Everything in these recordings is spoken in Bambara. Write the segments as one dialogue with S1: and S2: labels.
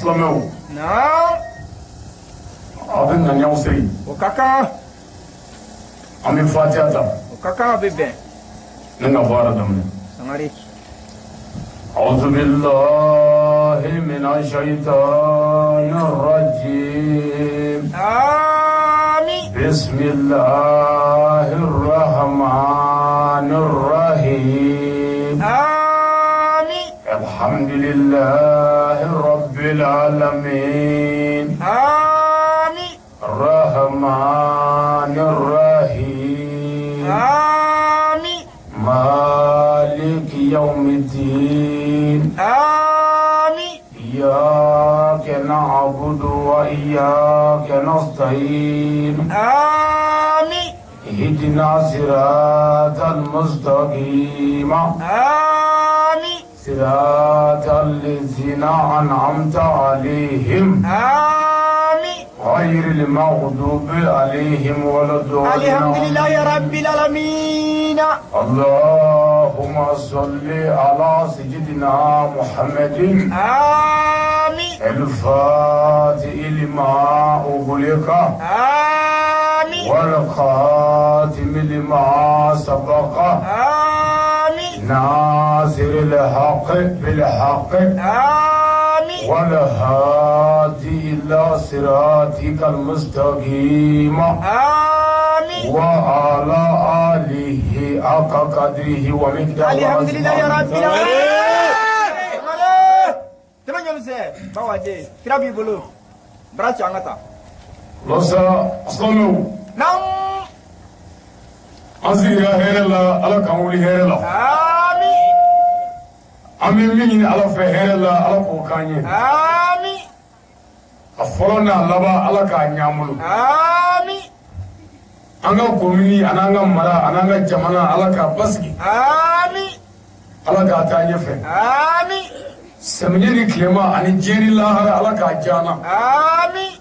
S1: Silamɛw,
S2: Naam.
S1: A bɛ ŋaniyaw siri.
S2: O ka kan.
S1: An bɛ fatiya ta.
S2: O ka kan, a bɛ bɛn.
S1: Ne ka baara daminɛ.
S2: Sangare.
S1: أعوذ بالله من الشيطان الرجيم.
S2: Amin.
S1: بسم الله الرحمن الرحيم.
S2: Amin.
S1: الحمد لله رب العالمين.
S2: Amin.
S1: الرحمن الرحيم.
S2: Amin.
S1: مالك يوم الدين.
S2: Amin.
S1: إياك نعبد وإياك نستعين.
S2: Amin.
S1: اهدنا صراط المستقيم.
S2: Amin.
S1: صراط الذين أنعمت عليهم.
S2: Amin.
S1: غير المغضوب عليهم ولا الضالين.
S2: الحمد لله رب العالمين.
S1: اللهم صل على سيدنا محمد.
S2: Amin.
S1: الفاتح لما أغلق.
S2: Amin.
S1: والخاتم لما سبق.
S2: Amin.
S1: ناصر الحق بالحق.
S2: Amin.
S1: والهادي إلى صراطك المستقيم.
S2: Amin.
S1: وعلى آله حق قدره ومقداره.
S2: الحمد لله رب العالمين. Tɛmɛ ɲɔmisɛn bawaje sira b'i bolo bara ci an ka taa.
S1: Lɔsa silamɛw,
S2: Naam.
S1: An sigira hɛrɛ la, Ala k'an wuli hɛrɛ la.
S2: Amin.
S1: An bɛ min ɲini Ala fɛ hɛrɛ la, Ala k'o k'an ye.
S2: Amin.
S1: A fɔlɔ n'a laban, Ala k'a ɲ'an bolo.
S2: Amin.
S1: An ka komini an'an ka mara an'an ka jamana, Ala k'a basigi.
S2: Amin.
S1: Ala k'a taa ɲɛfɛ.
S2: Amin.
S1: Samiɲɛ ni tilema ani diɲɛ ni lahara, Ala k'a diya an na.
S2: Amin.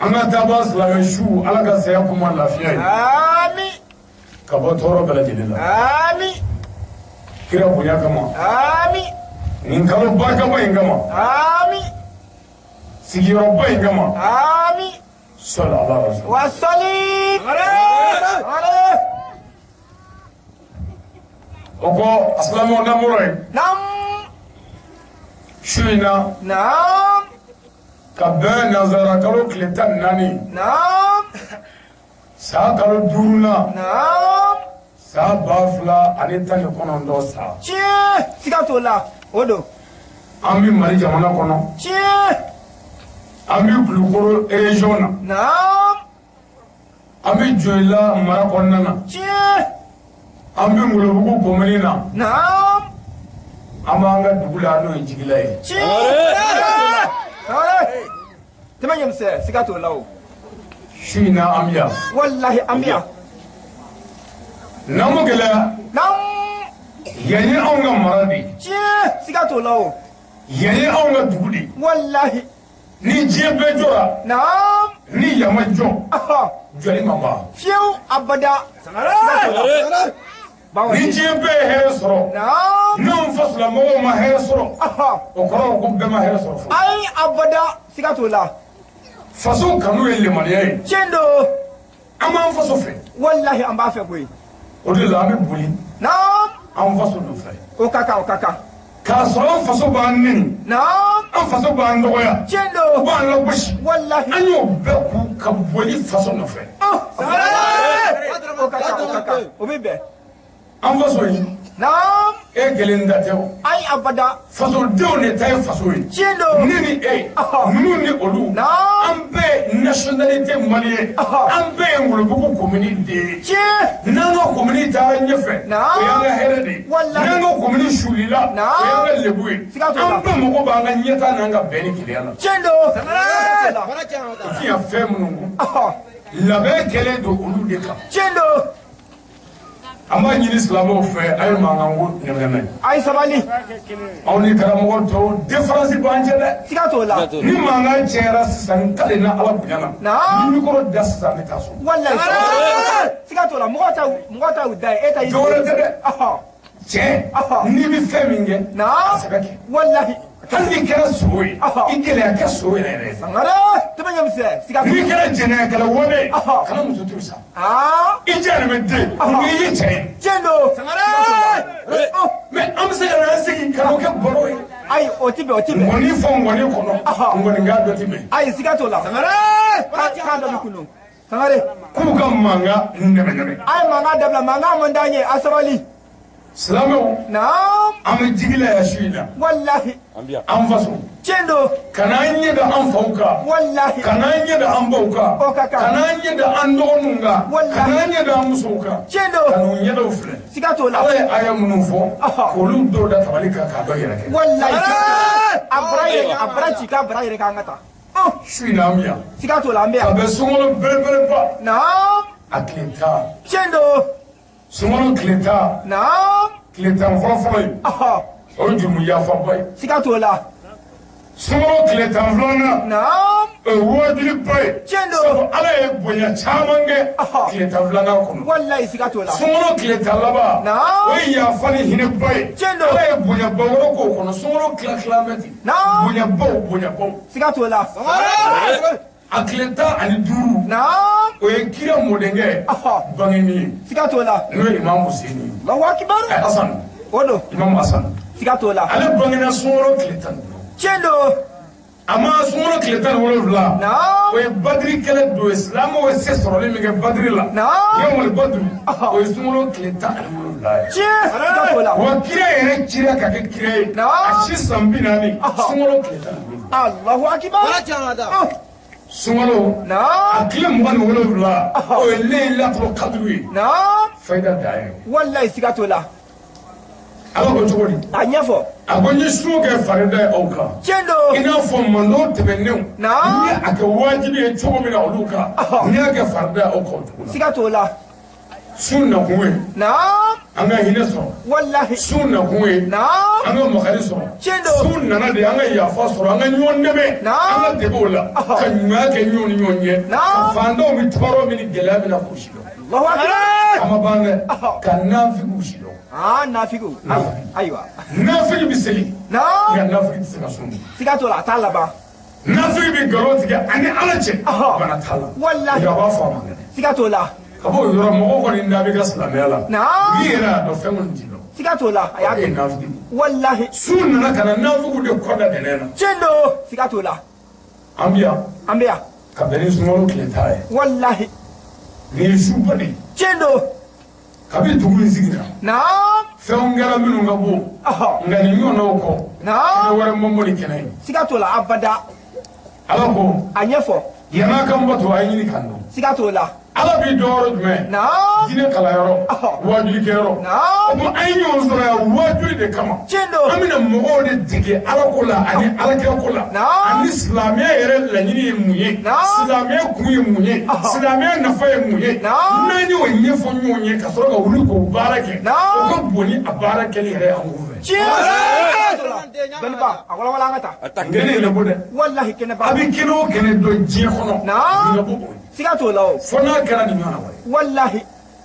S1: An ka taabaa silamɛ su, Ala ka saya kuma lafiya ye.
S2: Amin.
S1: Ka bɔ tɔɔrɔ bɛɛ lajɛlen la.
S2: Amin.
S1: Kira bonya kama,
S2: Amin.
S1: nin kalo barikama in kama,
S2: Amin.
S1: sigiyɔrɔba in kama,
S2: Amin.
S1: sɔli ala rasul.
S2: Wasali.
S1: O kɔ, silamɛw, n'an bɔra yen,
S2: Naam.
S1: su in na,
S2: Naam.
S1: ka bɛn nanzara kalo tile 14,
S2: Naam.
S1: san kalo duurunan,
S2: Naam.
S1: san 2019 san,
S2: Tiɲɛ, siga t'o la, o don.
S1: An bɛ Mali jamana kɔnɔ,
S2: Tiɲɛ.
S1: an bɛ Kulukoro région na,
S2: Naam.
S1: an bɛ Joyila mara kɔnɔna na,
S2: Tiɲɛ.
S1: an bɛ Ngolobugu commune na,
S2: Naam.
S1: an b'an ka dugu la, n'o ye Jigila ye.
S2: Tiɲɛ. Tɛmɛ ɲɛmisɛn, siga t'o la o.
S1: Su in na, an bɛ yan.
S2: Walahi, an bɛ yan.
S1: N'an ma gɛlɛya,
S2: Naam.
S1: yan ye anw ka mara de ye.
S2: Tiɲɛ, siga t'o la o.
S1: Yan ye anw ka dugu de ye.
S2: Walahi.
S1: Ni diɲɛ bɛɛ jɔra,
S2: Naam.
S1: ni yan ma jɔ,
S2: Aha.
S1: jɔli ma ban.
S2: Fiyewu, abada. Bawo.
S1: Ni diɲɛ bɛɛ ye hɛrɛ sɔrɔ,
S2: Naam.
S1: n'anw fasolamɔgɔw ma hɛrɛ sɔrɔ,
S2: Aha.
S1: o kɔrɔ ko bɛɛ ma hɛrɛ sɔrɔ fɔlɔ.
S2: Ayi, abada, siga t'o la.
S1: Faso kanu ye limaniya ye.
S2: Tiɲɛ don.
S1: An b'an faso fɛ.
S2: Walahi, an b'a fɛ koyi.
S1: O de la an bɛ boli
S2: Naam.
S1: an faso nɔfɛ,
S2: O ka kan, o ka kan.
S1: k'a sɔrɔ an faso b'an neni,
S2: Naam.
S1: an faso b'an dɔgɔya,
S2: Tiɲɛ
S1: u
S2: don.
S1: b'an lagosi,
S2: Walahi.
S1: an y'o bɛɛ kun ka boli faso nɔfɛ.
S2: Ah, o ka kan, o ka kan, o bɛ bɛn.
S1: An faso in,
S2: Naam.
S1: e kelen ta tɛ o.
S2: Ayi, abada.
S1: Fasodenw de ta ye faso ye.
S2: Tiɲɛ don.
S1: Ne ni e,
S2: Ɔhɔ.
S1: ninnu ni olu,
S2: Naam.
S1: an bɛɛ ye nationalité malien,
S2: Ɔhɔ.
S1: an bɛɛ ye Ngolobugu commune de ye.
S2: Tiɲɛ.
S1: N'an ka commune taara ɲɛfɛ,
S2: Naam.
S1: o y'an ka hɛrɛ de ye.
S2: Walahi.
S1: N'an ka commune sulila,
S2: Naam.
S1: o y'an ka lebu ye.
S2: Siga t'o la.
S1: An bɛɛ mago b'an ka ɲɛtaa n'an ka bɛn ni kelenya la.
S2: Tiɲɛ don, siga t'o la.
S1: O ti yan fɛn minnu kɔ,
S2: Ɔhɔ.
S1: labɛn kɛlen don olu de kan.
S2: Tiɲɛ don.
S1: An b'a ɲini silamɛw fɛ, a ye mankan ko nɛmɛ.
S2: A ye sabali.
S1: Aw ni karamɔgɔ tɔw, différence b'an cɛ dɛ.
S2: Siga t'o la.
S1: Ni mankan cayara sisan, n kale na Ala bonya na,
S2: Naam.
S1: ni micro da sisan, ne taa so.
S2: Walahi, siga t'o la. Mɔgɔ ta, mɔgɔ ta y'u da ye, e ta y'i.
S1: Dɔwɛrɛ tɛ dɛ.
S2: Ɔhɔ.
S1: Cɛ,
S2: Ɔhɔ.
S1: n'i bɛ fɛn min kɛ,
S2: Naam.
S1: a sɛbɛ kɛ.
S2: Walahi.
S1: Hali n'i kɛra so ye, i gɛlɛya kɛ so yɛrɛ yɛrɛ ye.
S2: Sangare, tɛmɛ ɲɛmisɛn, siga
S1: N'i kɛra jɛnɛyakɛla wale ye, kana muso to sa. I jɛnɛmɛ den, i ye cɛ ye.
S2: Tiɲɛ don. Sangare.
S1: Mais an bɛ se ka n'an sigi ka n'o kɛ baro ye.
S2: Ayi, o ti bɛn, o ti bɛn.
S1: Ngɔni fɔ ngɔni kɔnɔ, ngɔni dɔ ti bɛn.
S2: Ayi, siga t'o la. Sangare. Kan dɔ bɛ kunu. Sangare.
S1: K'u ka mankan nɛmɛ nɛmɛ.
S2: A ye mankan dabila, mankan man d'an ye, a sabali.
S1: Silamɛw.
S2: Naam.
S1: An bɛ jigi la yan su in na.
S2: Walahi.
S1: An faso.
S2: Tiɲɛ don.
S1: Ka n'an ɲɛ da an faw kan.
S2: Walahi.
S1: Ka n'an ɲɛ da an baw kan.
S2: O ka kan.
S1: Ka n'an ɲɛ da an dɔgɔninw kan.
S2: Walahi.
S1: Ka n'an ɲɛ da an musow kan.
S2: Tiɲɛ don.
S1: Ka n'u ɲɛdaw filɛ.
S2: Siga t'o la.
S1: Ala ye aya minnu fɔ. K'olu dɔw da tabali kan k'a dɔ yɛrɛ kɛ.
S2: Walahi. A bara yɛrɛ, a bara ci k'a bara yɛrɛ k'an ka taa.
S1: Su in na an bɛ yan.
S2: Siga t'o la, an bɛ yan.
S1: Ka bɛn sunkalo belebeleba.
S2: Naam.
S1: A tile 10.
S2: Tiɲɛ don.
S1: Sunkalo tile 10.
S2: Naam.
S1: Tile 10 fɔlɔfɔlɔ ye. O ye jurumu yafaba ye.
S2: Siga t'o la.
S1: Sunkalo tile 12nan.
S2: Naam.
S1: O ye wajuliba ye.
S2: Tiɲɛ don.
S1: Sabu Ala ye bonya caman kɛ. Tile 12nan kɔnɔ.
S2: Walayi, siga t'o la.
S1: Sunkalo tile 10 laban.
S2: Naam.
S1: O ye yafa ni hinɛba ye.
S2: Tiɲɛ don.
S1: Ala ye bonyaba wɛrɛ k'o kɔnɔ. Sunkalo tila tila bɛ ten.
S2: Naam.
S1: Bonyabaw bonyabaw.
S2: Siga t'o la.
S1: A tile 15.
S2: Naam.
S1: O ye kira mɔdenkɛ. Bangeni ye.
S2: Siga t'o la.
S1: N'o ye Imamu Huseni ye.
S2: Allahu akibaru.
S1: Asan.
S2: O don.
S1: Imamu Asan.
S2: Siga t'o la.
S1: Ale bangena sunkalo tile 15.
S2: Tiɲɛ don.
S1: A ma sunkalo tile 17.
S2: Naam.
S1: O ye badiri kɛlɛ don ye, silamɛw ye se sɔrɔli min kɛ badiri la.
S2: Naam.
S1: Yawmul badiri. O ye sunkalo tile 17 ye.
S2: Tiɲɛ. Siga t'o la.
S1: Wa kira yɛrɛ cira ka kɛ kira ye.
S2: Naam.
S1: A si san 40. Sunkalo tile 17.
S2: Allahu akibaru.
S1: Sunkalo.
S2: Naam.
S1: A tile 27. O ye Laylatul Qadr ye.
S2: Naam.
S1: Fayida dan ye.
S2: Walayi, siga t'o la.
S1: Ala ko cogo di?
S2: A ɲɛfɔ.
S1: A ko n ye sun kɛ farida ye aw kan.
S2: Tiɲɛ don.
S1: I n'a fɔ mando tɛmɛnenw.
S2: Naam.
S1: N ye a kɛ wajibi ye cogo min na olu kan. N y'a kɛ farida ye aw kan o cogo la.
S2: Siga t'o la.
S1: Sun nakun ye.
S2: Naam.
S1: An ka hinɛ sɔrɔ.
S2: Walahi.
S1: Sun nakun ye.
S2: Naam.
S1: An ka makari sɔrɔ.
S2: Tiɲɛ don.
S1: Sun nana de an ka yafa sɔrɔ, an ka ɲɔgɔn dɛmɛ.
S2: Naam.
S1: An ka dege o la. Ka ɲumanya kɛ ɲɔgɔn ni ɲɔgɔn cɛ.
S2: Naam.
S1: Ka fantanw bɛ tɔɔrɔ min ni gɛlɛya min na k'u si dɔn.
S2: Allahu akbar.
S1: A ma ban dɛ. Ka nafigiw si dɔn.
S2: Nafigiw. Ayiwa.
S1: Nafigi bɛ seli.
S2: Naam.
S1: Nka nafigi tɛ se ka sun.
S2: Siga t'o la, a t'a laban.
S1: Nafigi bɛ nkalon tigɛ ani Ala cɛ. Bana t'a la.
S2: Walahi.
S1: Nka a b'a fɔ a ma kɛnɛ.
S2: Siga t'o la.
S1: Ka bɔ o yɔrɔ mɔgɔw kɔni da bɛ ka silamɛya la.
S2: Naam.
S1: N'i yɛrɛ y'a dɔn fɛn kɔni t'i dɔn.
S2: Siga t'o la, a y'a
S1: O ye
S2: kɛ.
S1: nafigi.
S2: Walahi.
S1: Sun nana ka na nafigiw de kɔ da dɛnɛ na.
S2: Tiɲɛ don. Siga t'o la.
S1: An bɛ yan.
S2: An bɛ yan.
S1: Ka bɛn ni sunkalo tile 10 ye.
S2: Walahi.
S1: Nin ye suba de ye.
S2: Tiɲɛ don.
S1: Kabi dugu in sigira.
S2: Naam.
S1: Fɛnw kɛra minnu ka bon. Nka nin ɲɔgɔnnaw kɔ.
S2: Naam.
S1: Kɛnɛ wɛrɛ man bɔ ni kɛnɛ ye.
S2: Siga t'o la abada.
S1: Ala ko.
S2: A ɲɛfɔ.
S1: Yan'a ka n bato a ye ɲini k'an dɔn.
S2: Siga t'o la.
S1: Ala b'i dɔn yɔrɔ jumɛn?
S2: Naam.
S1: Diinɛ kalanyɔrɔ. Waajulikɛyɔrɔ.
S2: Naam.
S1: O tuma an ye ɲɔgɔn sɔrɔ yan waajuli de kama.
S2: Tiɲɛ don.
S1: An bɛna mɔgɔw de dege Ala ko la ani Alakira ko la.
S2: Naam.
S1: Ani silamɛya yɛrɛ laɲini ye mun ye.
S2: Naam.
S1: Silamɛya kun ye mun ye. Silamɛya nafa ye mun ye.
S2: Naam.
S1: N'an y'o ɲɛfɔ ɲɔgɔn ye ka sɔrɔ ka wuli k'o baara kɛ.
S2: Naam.
S1: O ka bon ni a baara kɛli yɛrɛ ye an kun fɛ.
S2: Tiɲɛ. Dɔnniba, a walawala an ka taa.
S1: Kɛnɛ yɛrɛ bɔ dɛ.
S2: Walahi kɛnɛba.
S1: A bɛ kɛnɛ o kɛnɛ dɔn diɲɛ kɔnɔ.
S2: Naam.
S1: Nin ka bɔ o ye.
S2: Siga t'o la o.
S1: Fo n'a kɛra nin ɲɔgɔnna wɛrɛ.
S2: Walahi.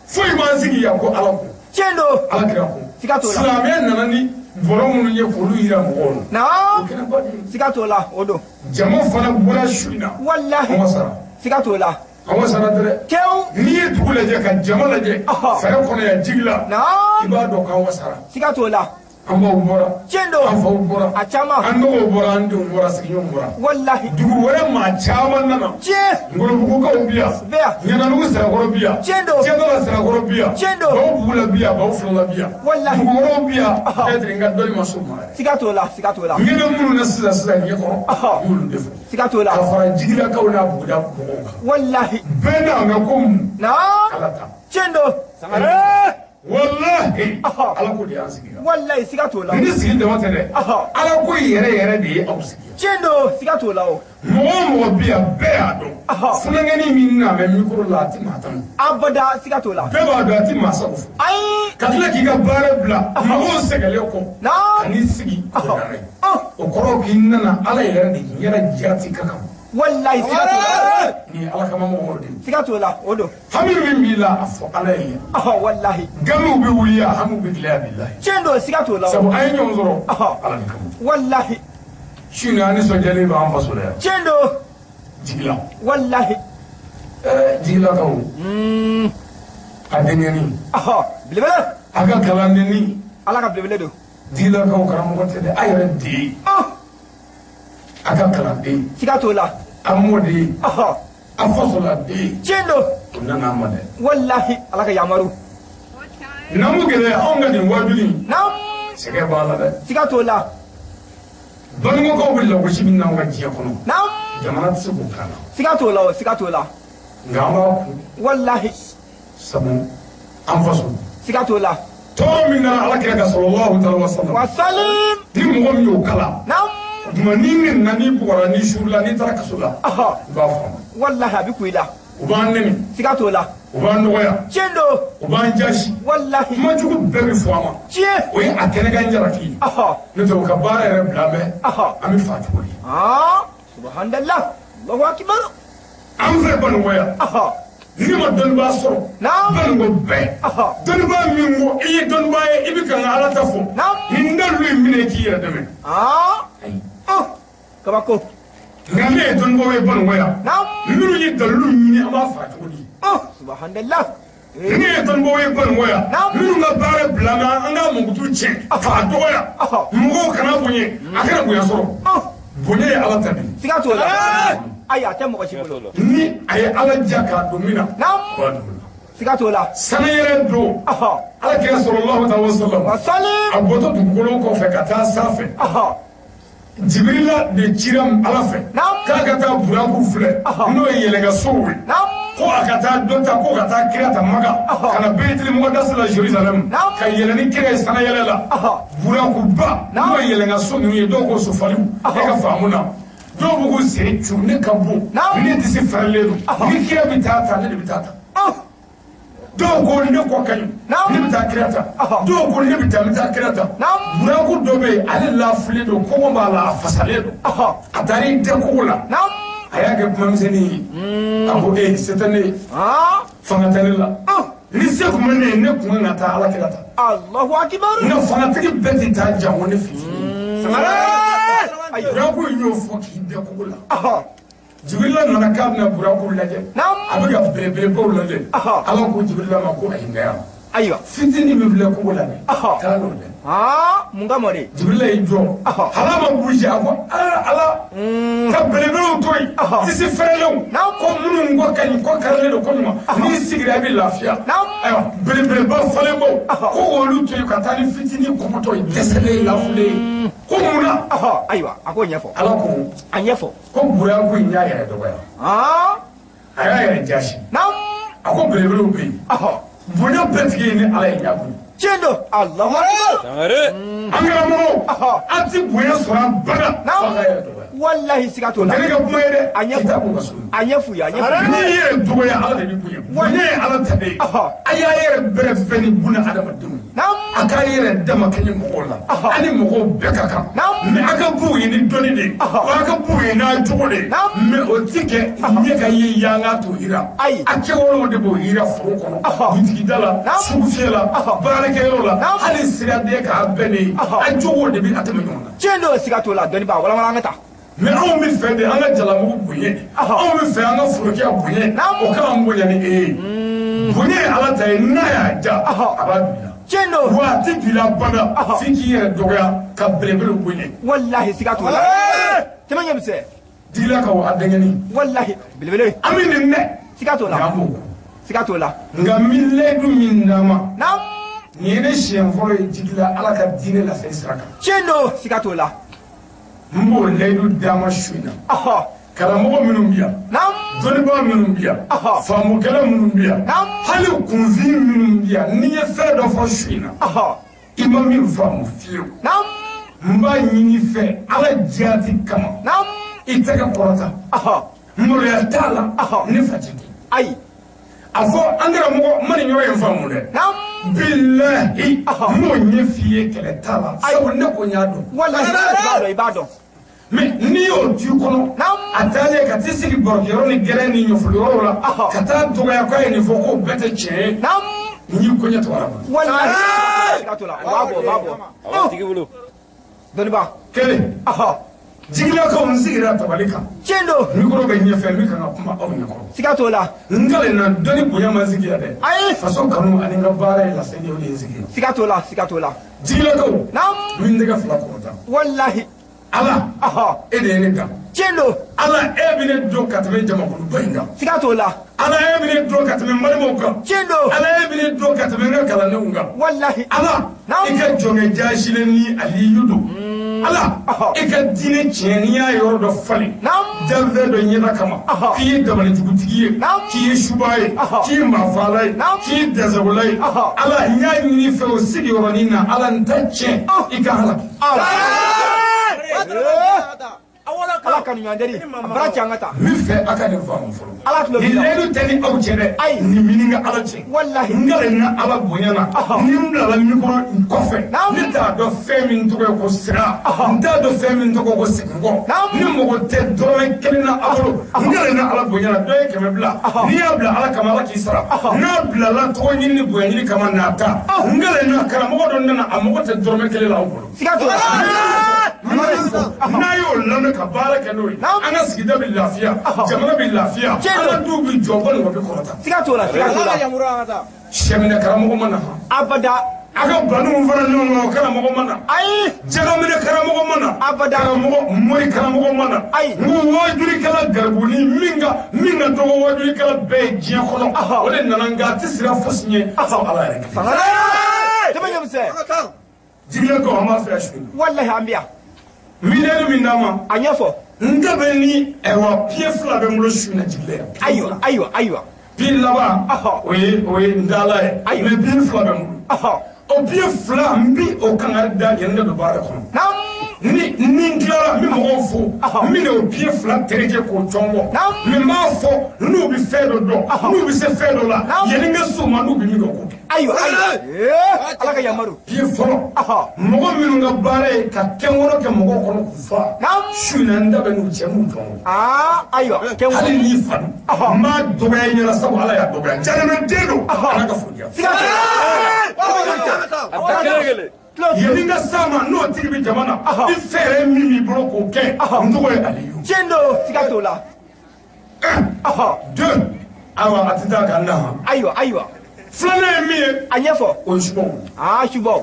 S1: Foyi m'an sigi yan ko Ala ko.
S2: Tiɲɛ don.
S1: Ala kira ko.
S2: Siga t'o la.
S1: Silamɛya nana ni bɔrɔ minnu ye k'olu yira mɔgɔw la.
S2: Naam.
S1: O kɛnɛba de ye.
S2: Siga t'o la, o don.
S1: Jama fana bɔra su in na.
S2: Walahi.
S1: An ma sara.
S2: Siga t'o la.
S1: An ma sara dɛ.
S2: Kewu.
S1: N'i ye dugu lajɛ ka jama lajɛ. Fɛrɛ kɔnɔ yan jigi la.
S2: Naam.
S1: I b'a dɔn k'an wasara.
S2: Siga t'o la.
S1: An baw bɔra.
S2: Tiɲɛ don.
S1: An faw bɔra.
S2: A caman.
S1: An dɔgɔw bɔra, an denw bɔra, sigiɲɔgɔnw bɔra.
S2: Walahi.
S1: Dugu wɛrɛ maa caman nana.
S2: Tiɲɛ.
S1: Ngolobugukaw bi yan.
S2: Bɛ yan.
S1: Ɲanadugu Sirakɔrɔ bi yan.
S2: Tiɲɛ don.
S1: Tiɲɛdala Sirakɔrɔ bi yan.
S2: Tiɲɛ don.
S1: Baw Bugula bi yan, baw Filala bi yan.
S2: Walahi.
S1: Dugu wɛrɛw bi yan. Peut-être n ka dɔnni ma s'o ma yɛrɛ.
S2: Siga t'o la, siga t'o la.
S1: N ɲɛ bɛ minnu na sisan sisan ɲɛkɔrɔ. N y'olu de fɔ.
S2: Siga t'o la.
S1: Ka fara Jigilakaw n'a buguda mɔgɔw kan.
S2: Walahi.
S1: Bɛɛ n'an ka ko mun.
S2: Naam.
S1: Ala ta.
S2: Tiɲɛ don.
S1: Sangare. Walahi. Ala ko de y'an sigi yan.
S2: Walahi, siga t'o la.
S1: Ni sigi dama tɛ dɛ. Ala ko yɛrɛ yɛrɛ de ye aw sigi yan.
S2: Tiɲɛ don, siga t'o la o.
S1: Mɔgɔ o mɔgɔ bi yan bɛɛ y'a dɔn. Funankɛnin min na bɛ micro la a ti maa tan.
S2: Abada, siga t'o la.
S1: Bɛɛ b'a dɔn a ti maa sago fɔ.
S2: Ayi.
S1: Ka tila k'i ka baara bila mɔgɔw sɛgɛlen kɔ.
S2: Naam.
S1: Ka n'i sigi k'o lamɛn. O kɔrɔ k'i nana Ala yɛrɛ de ɲɛna jati ka kan.
S2: Walahi, siga t'o la.
S1: Nin ye Ala kama mɔgɔw de ye.
S2: Siga t'o la, o don.
S1: Hami min b'i la a fɔ Ala ye.
S2: Walahi.
S1: Gamiw bɛ wuli a hamiw bɛ gɛlɛya bilahi.
S2: Tiɲɛ don, siga t'o la.
S1: Sabu an ye ɲɔgɔn sɔrɔ Ala de kama.
S2: Walahi.
S1: Su in na an nisɔndiyalen b'an faso la yan.
S2: Tiɲɛ don.
S1: Jigila.
S2: Walahi.
S1: Jigilakaw. A denkɛnin.
S2: Belebele.
S1: A ka kalandennin.
S2: Ala ka belebele don.
S1: Jigilakaw karamɔgɔ tɛ dɛ, a yɛrɛ de ye. A ka kalanden.
S2: Siga t'o la.
S1: A mɔden. A fasoladen.
S2: Tiɲɛ don.
S1: O nana a ma dɛ.
S2: Walahi Ala ka yamaru.
S1: Namu gɛlɛya anw ka nin waajuli in.
S2: Naamu.
S1: Sɛgɛn b'a la dɛ.
S2: Siga t'o la.
S1: Banikɔkaw bɛ lagosi min na anw ka diɲɛ kɔnɔ.
S2: Naamu.
S1: Jamana tɛ se k'o k'an na.
S2: Siga t'o la o, siga t'o la.
S1: Nka an b'a kun.
S2: Walahi.
S1: Sabu an faso.
S2: Siga t'o la.
S1: Tɔɔrɔ min nana Ala kira kan sallallahu alaihi wa sallam.
S2: Wa salim.
S1: Ni mɔgɔ min y'o kala.
S2: Naamu.
S1: O tuma ni min nana n'i bugɔra n'i suurula n'i taara kaso la. I b'a faamu.
S2: Walahi a bɛ kun i la.
S1: U b'an nɛni.
S2: Siga t'o la.
S1: U b'an dɔgɔya.
S2: Tiɲɛ don.
S1: U b'an jasi.
S2: Walahi.
S1: Kuma jugu bɛɛ bɛ fɔ an ma.
S2: Tiɲɛ.
S1: O ye a kɛnɛkan jalaki ye. N'o tɛ u ka baara yɛrɛ bila bɛ. An bɛ fa cogo di.
S2: Subhanallah. Allahu akbar.
S1: An filɛ Banikɔ yan. Ni ma dɔnnibaa sɔrɔ. Banikɔ bɛɛ. Dɔnnibaa min ko i ye dɔnnibaa ye i bɛ kan ka Ala ta fɔ. Ni dalu in minɛ k'i yɛrɛ dɛmɛ.
S2: Ayi. Kabako.
S1: Nka ne ye dɔnnibaaw ye Banikɔ yan. Minnu ye dalilu ɲini an b'a faga cogo di.
S2: Subhanallah.
S1: Ne ye dɔnnibaaw ye Banikɔ yan. Minnu ka baara bila an an ka mankutu tiɲɛ. K'a dɔgɔya. Mɔgɔw kana bonya a kana bonya sɔrɔ. Bonya ye Ala ta de ye.
S2: Siga t'o la. Ayi a tɛ mɔgɔ si bolo.
S1: Ni a ye Ala diya k'a don min na. O b'a don o la.
S2: Siga t'o la.
S1: Sanu yɛrɛ don. Ala kira sallallahu alaihi wa sallam. A bɔtɔ dugukolo kɔfɛ ka taa sanfɛ. Jibirila de cira Ala fɛ. K'a ka taa buraku filɛ. N'o ye yɛlɛnka sow ye. Ko a ka taa dɔ ta ko ka taa kira ta Maka. Ka na Beyitili Mukadasi la Jerusalem. Ka yɛlɛ ni kira ye sanayɛlɛ la. Burakuba n'o ye yɛlɛnka so ninnu ye dɔw ko sofaliw. E ka faamu na. Dɔw b'u k'u sen cu ne ka bon. Ne disi fɛrɛlen don. Ni kira bɛ taa ta ne de bɛ taa ta. Dɔw ko ne kɔ ka ɲi ne bɛ taa kira ta. Dɔw ko ne bɛ taa n bɛ taa kira ta. Buraku dɔ bɛ yen ale lafilen don kɔngɔ b'a la a fasalen don. A taara i da kogo la. A y'a kɛ kumamisɛnnin ye. A ko ee se tɛ ne ye. Fanga tɛ ne la. Ni se tun bɛ ne ye ne tun kan ka taa Ala kira ta.
S2: Allahu akibar.
S1: Nka fangatigi bɛɛ tɛ taa janko ne fitinin. Buraku in y'o fɔ k'i da kogo la. Jibirila nana k'a bɛna buraku lajɛ. A bɛ ka belebelebaw lajɛ. Ala ko Jibirila ma ko ayi yan.
S2: Ayiwa.
S1: Fitinin min filɛ kogo la dɛ. Taa n'o dɛ.
S2: Mun ka mɔ de.
S1: Jibirila y'i jɔ. Ala ma bouger a ko Ala. Ka belebelew to yen. Disi fɛrɛlenw. Ko minnu kɔ ka ɲi kɔ karilen don ko ɲuman. N'i sigira i bɛ lafiya. Ayiwa belebeleba falenbaw. Ko k'olu to yen ka taa ni fitinin kɔkɔtɔ ye dɛsɛlen lafulen ye. Ko mun na.
S2: Ayiwa a k'o ɲɛfɔ.
S1: Ala ko.
S2: A ɲɛfɔ.
S1: Ko buraku in y'a yɛrɛ dɔgɔya. A y'a yɛrɛ jasi. A ko belebelew bɛ yen. Bonya bɛɛ tigi ye ni Ala ye ɲa bonya.
S2: Tiɲɛ don. Alahu akibar.
S1: An karamɔgɔw an ti bonya sɔrɔ an bada. F'an ka yɛrɛ dɔgɔya.
S2: Walahi siga t'o la.
S1: O tɛ ne ka kuma ye dɛ.
S2: A ɲɛfɔ.
S1: Kitabu ka sunna.
S2: A ɲɛf'u ye a ɲɛf'u ye.
S1: N'i yɛrɛ dɔgɔya Ala de b'i bonya. Bonya ye Ala ta de ye. A y'a yɛrɛ bɛrɛ bɛn ni buna adamadenw ye. A k'a yɛrɛ dama kɛɲɛ mɔgɔw la. A ni mɔgɔw bɛɛ ka kan. Mais a ka b'u ye ni dɔnni de ye. Wa a ka b'u ye n'a jogo de ye. Mais o ti kɛ ɲɛ ka ye yan k'a t'o yira.
S2: Ayi.
S1: A kɛwalew de b'o yira foro kɔnɔ. Butigida la. Sugufiyɛ la. Baarakɛyɔrɔ la. Hali siraden k'a bɛɛ de ye. A jogo de bɛ a tɛmɛ ɲɔgɔn na.
S2: Tiɲɛ don siga t'o la dɔnnibaa walawala an ka taa.
S1: Mais anw bɛ fɛ de an ka jalamugu bonya. Anw bɛ fɛ an ka forokɛya bonya. O k'an bonya ni e ye. Bonya ye Ala ta ye n'a y'a ja a b'a don i la.
S2: Tiɲɛ don.
S1: Wa a tɛ don i la bada f'i k'i yɛrɛ dɔgɔya ka belebelew bonya.
S2: Walahi siga t'o la. Tɛmɛ ɲɛ misɛn.
S1: Digila ka wa a denkɛnin.
S2: Walahi belebele.
S1: An bɛ nin dɛ.
S2: Siga t'o la.
S1: Nka an b'o kɔ.
S2: Siga t'o la.
S1: Nka n bɛ layidu min d'a ma. Nin ye ne siɲɛ fɔlɔ ye jigila Ala ka diinɛ laseli sira kan.
S2: Tiɲɛ don siga t'o la.
S1: N b'o layidu d'a ma su in na. Karamɔgɔ minnu bɛ yan. Dɔnnibaa minnu bɛ yan. Faamukɛla minnu bɛ yan. Hali kunfin minnu bɛ yan n'i ye fɛn dɔ fɔ su in na. I ma min faamu fiyewu. N b'a ɲini i fɛ Ala jaati kama. I tɛgɛ kɔrɔta. Maloya t'a la. Ne fa tɛ di.
S2: Ayi.
S1: A fɔ an karamɔgɔ n ma nin yɔrɔ in faamu dɛ. Bilahi n b'o ɲɛ f'i ye kɛlɛ t'a la. Sabu ne ko n y'a dɔn.
S2: Walahi i b'a dɔn i b'a dɔn.
S1: Mais n'i y'o tu kɔnɔ. A taalen ka t'i sigi barokɛyɔrɔ ni gɛrɛn ni ɲɔfɔliyɔrɔ la. Ka taa dɔgɔya k'a ye nin fɔ k'o bɛɛ tɛ tiɲɛ ye. N y'i koɲɛ to Ala bolo.
S2: Walahi siga t'o la o b'a bɔ o b'a bɔ.
S3: A b'a tigi bolo.
S2: Dɔnnibaa.
S1: Kelen. Jigilakaw, n sigira tabali kan.
S2: Tiɲɛ don.
S1: Micro bɛ ɲɛfɛ, n bɛ kan ka kuma aw ɲɛkɔrɔ.
S2: Siga t'o la.
S1: N kalenna dɔnni bonya ma n sigi yan dɛ.
S2: Ayi.
S1: Faso kanu ani n ka baara ye laseli ye, o de ye n sigi yan.
S2: Siga t'o la, siga t'o la.
S1: Jigilakaw,
S2: Naam.
S1: n bɛ n tɛgɛ fila kɔrɔta.
S2: Walahi.
S1: Ala, e de ye ne dan.
S2: Tiɲɛ don.
S1: Ala, e bɛ ne dɔn ka tɛmɛ jamakuluba in kan.
S2: Siga t'o la.
S1: Ala, e bɛ ne dɔn ka tɛmɛ balimaw kan.
S2: Tiɲɛ don.
S1: Ala, e bɛ ne dɔn ka tɛmɛ n ka kalandenw kan.
S2: Walahi.
S1: Ala,
S2: Naam.
S1: i ka jɔnkɛ jaasilen ni Aliyu don. Ala, i ka diinɛ tiɲɛ, n'i y'a yɔrɔ dɔ falen
S2: Naam.
S1: danfɛn dɔ ɲɛda kama, k'i ye dabalijugutigi ye,
S2: Naam.
S1: k'i ye suba ye, k'i ye maafaala ye, k'i ye dasagola ye, Ala, n y'a ɲini fɛ o sigiyɔrɔnin na, Ala, n ta tiɲɛ, i ka halaki.
S2: Ala ka ɲuman a bara cɛ, an ka taa.
S1: N bɛ fɛ a ka nin faamu fɔlɔ.
S2: Ala tulo b'i
S1: Nin
S2: la.
S1: layidu tɛ ni aw cɛ dɛ.
S2: Ayi.
S1: Nin bɛ ni n ka Ala cɛ.
S2: Walahi.
S1: N kalen n ka Ala bonya na. Ni n bilala micro kɔfɛ,
S2: Naam.
S1: ne t'a dɔn fɛn min tɔgɔ ye ko sira. N t'a dɔn fɛn min tɔgɔ ko segin kɔ.
S2: Naam.
S1: Ni mɔgɔ tɛ dɔrɔmɛ kelen na aw bolo, n kalen n ka Ala bonya na, dɔ ye 100 bila. N'i y'a bila Ala kama, Ala k'i sara. N'a bilala tɔgɔ ɲini ni bonya ɲini kama, n'a ta. N kalen na karamɔgɔ dɔ nana, a mɔgɔ tɛ dɔrɔmɛ kelen la aw bolo.
S2: Siga t'o la.
S1: N'a y'o lamɛn ka baara kɛ n'o ye,
S2: Naam.
S1: an ka sigida bɛ lafiya, jamana bɛ lafiya,
S2: Tiɲɛ
S1: an
S2: don.
S1: ka duw bɛ jɔ, walima bɛ kɔrɔta.
S2: Siga t'o la, siga t'o la.
S1: Sɛminɛ karamɔgɔ ma na han.
S2: Abada.
S1: A ka baniw fara ɲɔgɔn kan, o karamɔgɔ ma na.
S2: Ayi.
S1: Jagaminɛ karamɔgɔ ma na.
S2: Abada.
S1: Karamɔgɔ mori karamɔgɔ ma na.
S2: Ayi.
S1: N ko wajulikɛla garibuni min ka dɔgɔ wajulikɛla bɛɛ ye diɲɛ kɔnɔ, o de nana, nka a tɛ siran fosi ɲɛ fo Ala yɛrɛ kelen.
S2: Sangare. Tɛmɛ ɲɛmisɛn.
S1: Jigilakaw, an b'a fɛ yan su in na.
S2: Walahi, an bɛ yan.
S1: Miliyari min d'a ma,
S2: A ɲɛfɔ.
S1: n ta bɛ ni ɛwà pied fila bɛ n bolo su in na jigilɛ yan.
S2: Ayiwa, ayiwa, ayiwa.
S1: Pied laban, o ye n dala ye.
S2: Ayiwa.
S1: Mais pied fila bɛ n bolo. O pied fila, n bi o kangari da yanni ka don baara kɔnɔ.
S2: Naam.
S1: Ni n tilara, n bɛ mɔgɔw fo. N bɛ na o pied fila tereke k'o cɔngɔ.
S2: Naam.
S1: Mais n b'a fɔ n'u bɛ fɛn dɔ dɔn, n'u bɛ se fɛn dɔ la,
S2: Naam.
S1: yanni n ka s'o ma, n'u bɛ min kɛ, o k'o kɛ.
S2: Ayiwa, ayiwa. Ee, Ala ka yamaru.
S1: Pied fɔlɔ, mɔgɔ minnu ka baara ye ka kɛnkɔrɔ kɛ mɔgɔw kɔnɔ k'u fa,
S2: Naam.
S1: su in na n da bɛ n'u cɛ, n b'u cɔngɔ.
S2: Aa, ayiwa. Kɛnkɔrɔ.
S1: Hali n'i fa don, n b'a dɔgɔya i ɲɛna, sabu Ala y'a dɔgɔya, jahanamɛden don, Ala ka foli diya.
S2: Siga t'o la. A bara cɛ. Tulo.
S1: Yanni n ka s'a ma, n'o tigi bɛ jama na, ni fɛɛrɛ min b'i bolo k'o kɛ, n tɔgɔ ye Aliyu.
S2: Tiɲɛ don, siga t'o la.
S1: Un, deux, ayiwa, a tɛ taa ka n na han.
S2: Ayiwa, ayiwa.
S1: Filanan ye min ye,
S2: A ɲɛfɔ.
S1: o ye subaw.
S2: Aa, subaw.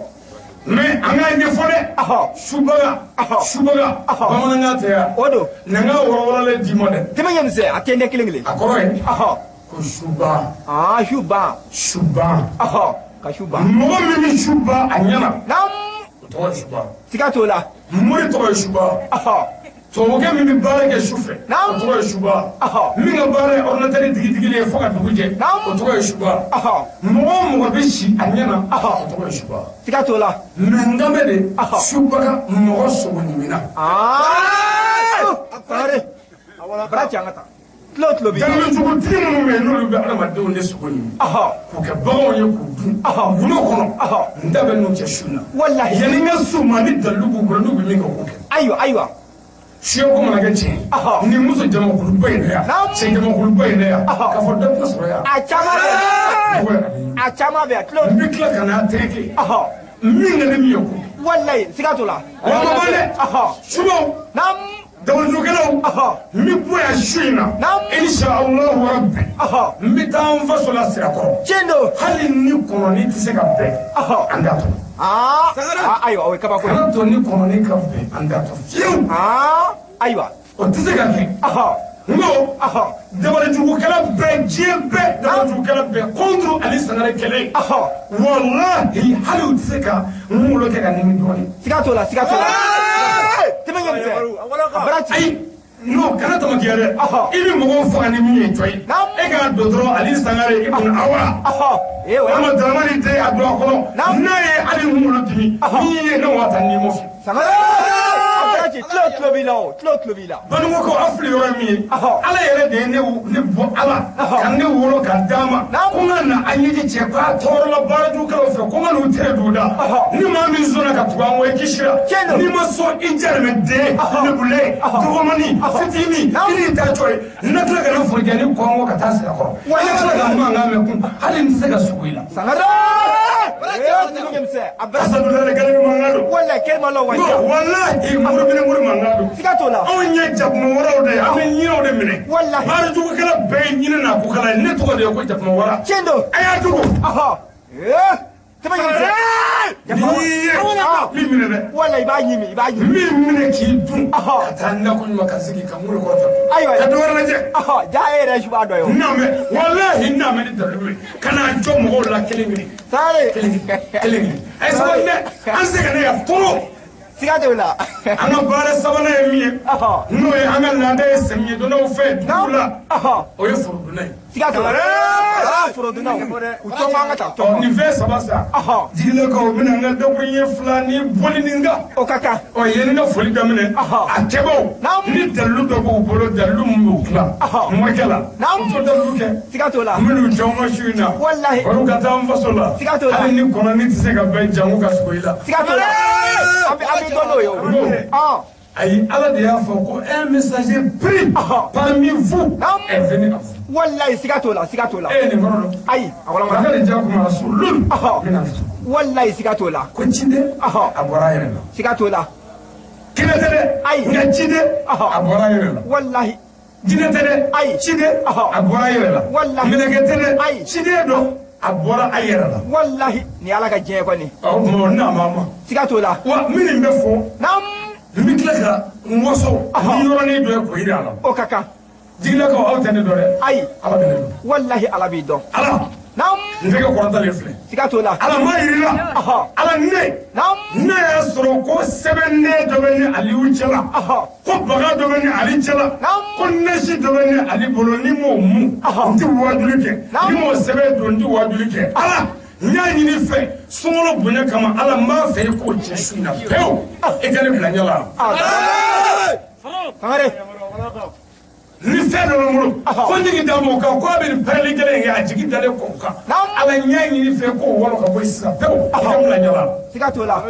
S1: Mais an k'a ɲɛfɔ dɛ. Subaga, subaga, bamanankan tɛ yan.
S2: O don.
S1: Na n ka wɔlɔwɔlɔlen d'i ma dɛ.
S2: Tɛmɛ ɲɛmisɛn, a tɛ n tɛ kelen kelen.
S1: A kɔrɔ ye ko suba.
S2: Aa, suba.
S1: Suba.
S2: Ka suba.
S1: Mɔgɔ min bɛ su ban a ɲɛna,
S2: Naam.
S1: o tɔgɔ ye suba.
S2: Siga t'o la.
S1: Mori tɔgɔ ye suba. Tubabukɛ min bɛ baara kɛ su fɛ,
S2: Naam.
S1: o tɔgɔ ye suba. Min ka baara ye ordinateur digi-digili ye fo ka dugu jɛ,
S2: Naam.
S1: o tɔgɔ ye suba. Mɔgɔ o mɔgɔ bɛ si a ɲɛna, o tɔgɔ ye suba.
S2: Siga t'o la.
S1: Mais n kan bɛ de subaga, mɔgɔ sogo ɲimina.
S2: Aa, Sangare. Bara cɛ, an ka taa. Tulo tulo b'i la.
S1: Danbejugutigi minnu bɛ yen, n'olu bɛ adamadenw de sogo ɲimi, k'u kɛ baganw ye k'u dun wulu kɔnɔ, n da bɛ n'u cɛ su in na.
S2: Walahi.
S1: Yanni n ka s'u ma, ni dalilu b'u bolo, n'u bɛ min kɛ, u k'o kɛ.
S2: Ayiwa, ayiwa.
S1: Siyɛko mana kɛ tiɲɛ ye, ni muso jamakuluba in na yan,
S2: Naam.
S1: cɛ jamakuluba in na yan, k'a fɔ dɔ tɛna sɔrɔ yan.
S2: A caman bɛ yan.
S1: Tɔgɔ ye Aliyu.
S2: A caman bɛ yan. Tulo.
S1: N bɛ tila ka n'a tereke, min ka di min ye, k'o kɛ.
S2: Walahi, siga t'o la.
S1: Wa ma ban dɛ, subaw,
S2: Naam.
S1: dabalijugukɛlaw, n bɛ bɔ yan su in na,
S2: Naam.
S1: insha Allahu rabbi, n bɛ taa n faso la Sirakɔrɔ.
S2: Tiɲɛ don.
S1: Hali ni kɔnɔni tɛ se ka bɛn, an t'a to.
S2: Aa, aa, ayiwa, o ye kabako ye.
S1: Kana to ni kɔnɔni ka bɛn, an t'a to fiyewu.
S2: Aa, ayiwa.
S1: O tɛ se ka kɛ. N ko dabalijugukɛla bɛɛ, diɲɛ bɛɛ dabalijugukɛla bɛɛ contre Ali Sangare kɛlɛ, walahi, hali u tɛ se ka n kunkolo kɛ ka nimi dɔɔnin.
S2: Siga t'o la, siga t'o la. Tɛmɛ ɲɛmisɛn. A bara ci.
S1: Ayi, non, kana tamakiya dɛ. I bɛ mɔgɔw faga ni min ye, jɔ ye.
S2: Naam.
S1: E k'a don dɔrɔn, Ali Sangare ibn Awa,
S2: Ee, o ye.
S1: walima Daramani tɛ a don a kɔnɔ.
S2: Naam.
S1: N'a ye hali n kunkolo dimi n'i ye, ne wa taa ni mɔ fi.
S2: Sangare. A bara ci. Tulo tulo b'i la o. Tulo tulo b'i la.
S1: Banikɔkaw, aw fili yɔrɔ ye min ye, Ala yɛrɛ de ye ne bɔ Ala
S2: Ɔhɔ.
S1: ka ne wolo ka d'a ma,
S2: Naam.
S1: ko n ka na an ɲɛji cɛ k'a tɔɔrɔla baarajugukɛlaw fɛ, ko n ka n'u tere d'u da. Ni maa min sɔnna ka tugu an kɔ, i kisira.
S2: Tiɲɛ don.
S1: N'i ma sɔn, i jarimɛden, lebulen, dɔgɔmani, fitinin,
S2: Naam.
S1: i n'i ta jɔ ye. Na tila ka na forojɛni kɔngɔ ka taa sira kɔrɔ, na tila ka mankan mɛn kun, hali n tɛ se ka sugo i la.
S2: Sangare. A bɛɛ
S1: Asadulayi galibi mankan don.
S2: Walayi, kɛrima lɔ wa.
S1: N ko walahi, murubini muru mankan don.
S2: Siga t'o la.
S1: Anw ye jakuma waraw de ye, an bɛ ɲinɛw de minɛ.
S2: Walahi.
S1: Baarajugukɛla bɛɛ ye ɲinɛ n'a kokala ye. Ne tɔgɔ de ye ko jakuma wara.
S2: Tiɲɛ don.
S1: A y'a dogo.
S2: Ɔhɔ. Ee, tɛmɛ ɲɛ misɛn.
S1: N'i ye min minɛ dɛ.
S2: Walayi, i b'a ɲimi, i b'a ɲimi.
S1: Min minɛ k'i dun.
S2: Ɔhɔ.
S1: Ka taa nakɔ ɲuman ka sigi ka muru kɔrɔta.
S2: Ayiwa.
S1: Ka dɔ wɛrɛ lajɛ.
S2: Ɔhɔ, ja e yɛrɛ su b'a dɔn ye o.
S1: N'a mɛn, walahi, n'a mɛn ni dalilu ye ka n'a jɔ mɔgɔw la kelen kelen.
S2: Sare.
S1: Kelen kelen kelen kelen. A ye sabali dɛ, an tɛ se ka ne yan toro.
S2: Siga t'o la.
S1: An ka baara sabanan ye min ye,
S2: Ɔhɔ.
S1: n'o ye an ka laada ye samiyɛdonnaw fɛ dugu la,
S2: Ɔhɔ.
S1: o ye forodonna ye.
S2: Siga t'o la. Aa, forodonnaw. U tɔn an ka taa
S1: Ɔ,
S2: tɔn.
S1: nin fɛn saba sa,
S2: Ɔhɔ.
S1: jigilakaw bɛna an ka dakuruɲɛ fila ni bɔli nin kan.
S2: O ka kan.
S1: Ɔ, yanni n ka foli daminɛ,
S2: Ɔhɔ.
S1: a kɛbaaw
S2: Naamu.
S1: ni dalilu dɔ b'u bolo, dalilu min b'u tila
S2: Ɔhɔ.
S1: morikɛ la,
S2: Naamu.
S1: u t'o dalilu kɛ.
S2: Siga t'o la.
S1: N bɛn'u caman su in na.
S2: Walahi.
S1: Baro ka taa n faso la.
S2: Siga t'o la.
S1: Hali ni kɔnɔni tɛ se ka bɛn jango ka sogo i la.
S2: Siga t'o la. An bɛ dɔn n'o ye o. Ɔn.
S1: Ayi, Ala de y'a fɔ ko un messager pris
S2: Ɔhɔ.
S1: parmi vous
S2: Naamu.
S1: est venu à vous.
S2: Walayi, siga t'o la, siga t'o la.
S1: E ye nin kɔrɔ dɔn.
S2: Ayi, a walawala.
S1: Laqad jaakum rasulun
S2: Ɔhɔ.
S1: min anfusikum.
S2: Walayi, siga t'o la.
S1: Ko ciden,
S2: Ɔhɔ.
S1: a bɔra a yɛrɛ la.
S2: Siga t'o la.
S1: Kira tɛ dɛ.
S2: Ayi.
S1: Nka ciden,
S2: Ɔhɔ.
S1: a bɔra a yɛrɛ la.
S2: Walahi.
S1: Jinɛ tɛ dɛ.
S2: Ayi.
S1: Ciden,
S2: Ɔhɔ.
S1: a bɔra a yɛrɛ la.
S2: Walahi.
S1: Mɛlɛkɛ tɛ dɛ.
S2: Ayi.
S1: Ciden dɔn, a bɔra a yɛrɛ la.
S2: Walahi, nin y'Ala ka diɲɛ kɔni.
S1: Ɔ, o tuma n'a ma ma.
S2: Siga t'o la.
S1: Wa minnu bɛ fɔ,
S2: Naamu.
S1: n bɛ tila ka n waso
S2: Ɔhɔ.
S1: ni yɔrɔnin dɔ ye k'o yira a la.
S2: O ka kan.
S1: Jigilakaw, aw tɛ ne dɔn dɛ.
S2: Ayi.
S1: Ala bɛ ne dɔn.
S2: Walahi, Ala b'i dɔn.
S1: Ala,
S2: Naamu.
S1: n tɛgɛ kɔrɔtalen filɛ.
S2: Siga t'o la.
S1: Ala ma yir'i la.
S2: Ɔhɔ.
S1: Ala ne.
S2: Naamu.
S1: Ne y'a sɔrɔ ko sɛbɛnden dɔ bɛ ni Aliyu cɛ la.
S2: Ɔhɔ.
S1: Ko baga dɔ bɛ ni Ali cɛ la.
S2: Naamu.
S1: Ko nasi dɔ bɛ ni Ali bolo, ni m'o mun,
S2: Ɔhɔ.
S1: n tɛ wajuli kɛ.
S2: Naamu.
S1: Ni m'o sɛbɛn don, n tɛ wajuli kɛ. Ala, n y'a ɲini i fɛ sunkalo bonya kama, Ala, n b'a fɛ i k'o jɛ su in na pewu. I ka ne bila ɲɛ la.
S2: Sangare.
S1: Ni fɛn dɔ bɛ n bolo,
S2: Ɔhɔ.
S1: ko n jigi da m'o kan, ko a bɛ nin pɛrɛnli kelen in kɛ, a jigi dalen kɔ o kan.
S2: Naamu.
S1: Ala, n y'a ɲini i fɛ k'o wɔlɔ ka bɔ yen sisan pewu. I ka n bila ɲɛ la.
S2: Siga t'o la.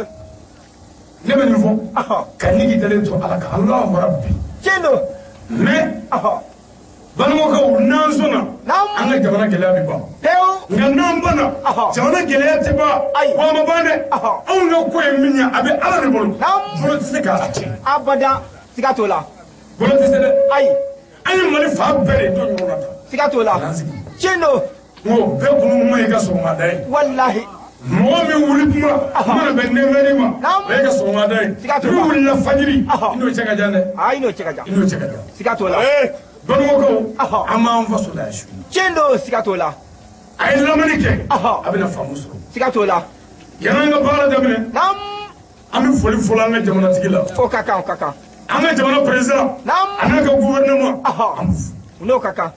S1: Ne bɛ nin fɔ
S2: Ɔhɔ.
S1: ka nigi dalen to Ala kan, Alahu rabi.
S2: Tiɲɛ don.
S1: Mais
S2: Ɔhɔ.
S1: balimakɛw, n'an sɔnna,
S2: Naamu.
S1: an ka jamana gɛlɛya bɛ ban.
S2: Pewu.
S1: Nka n'an banna,
S2: Ɔhɔ.
S1: jamana gɛlɛya tɛ ban.
S2: Ayi.
S1: Wa a ma ban dɛ.
S2: Ɔhɔ.
S1: Anw ka ko ye min ye, a bɛ Ala de bolo.
S2: Naamu.
S1: Bolo tɛ se k'a tiɲɛ.
S2: Abada. Siga t'o la.
S1: Bolo tɛ se dɛ.
S2: Ayi.
S1: An ye Mali fan bɛɛ de don ɲɔgɔn na tan.
S2: Siga t'o la.
S1: K'an sigi.
S2: Tiɲɛ don.
S1: N ko bɛɛ kunu kuma y'i ka sɔgɔmada ye.
S2: Walahi.
S1: Mɔgɔ min wuli kuma mana bɛn 9h ma,
S2: Naamu.
S1: o ye ka sɔgɔmada ye.
S2: Siga t'o la.
S1: Min wulila fajiri,
S2: Ɔhɔ.
S1: i n'o cɛ ka jan dɛ.
S2: Aa, i n'o cɛ ka jan.
S1: I n'o cɛ ka jan.
S2: Siga t'o la.
S1: Balimakɛw,
S2: Ɔhɔ.
S1: an b'an faso la yan su.
S2: Tiɲɛ don, siga t'o la.
S1: A ye lamɛnni kɛ,
S2: Ɔhɔ.
S1: a bɛna faamu sɔrɔ.
S2: Siga t'o la.
S1: Yan'an ka baara daminɛ,
S2: Naamu.
S1: an bɛ foli fɔlɔ an ka jamanatigi la,
S2: O ka kan, o ka kan.
S1: an ka jamana président,
S2: Naamu.
S1: a n'a ka gouvernement.
S2: Ɔhɔ.
S1: An b'u fo
S2: U n'o ka kan.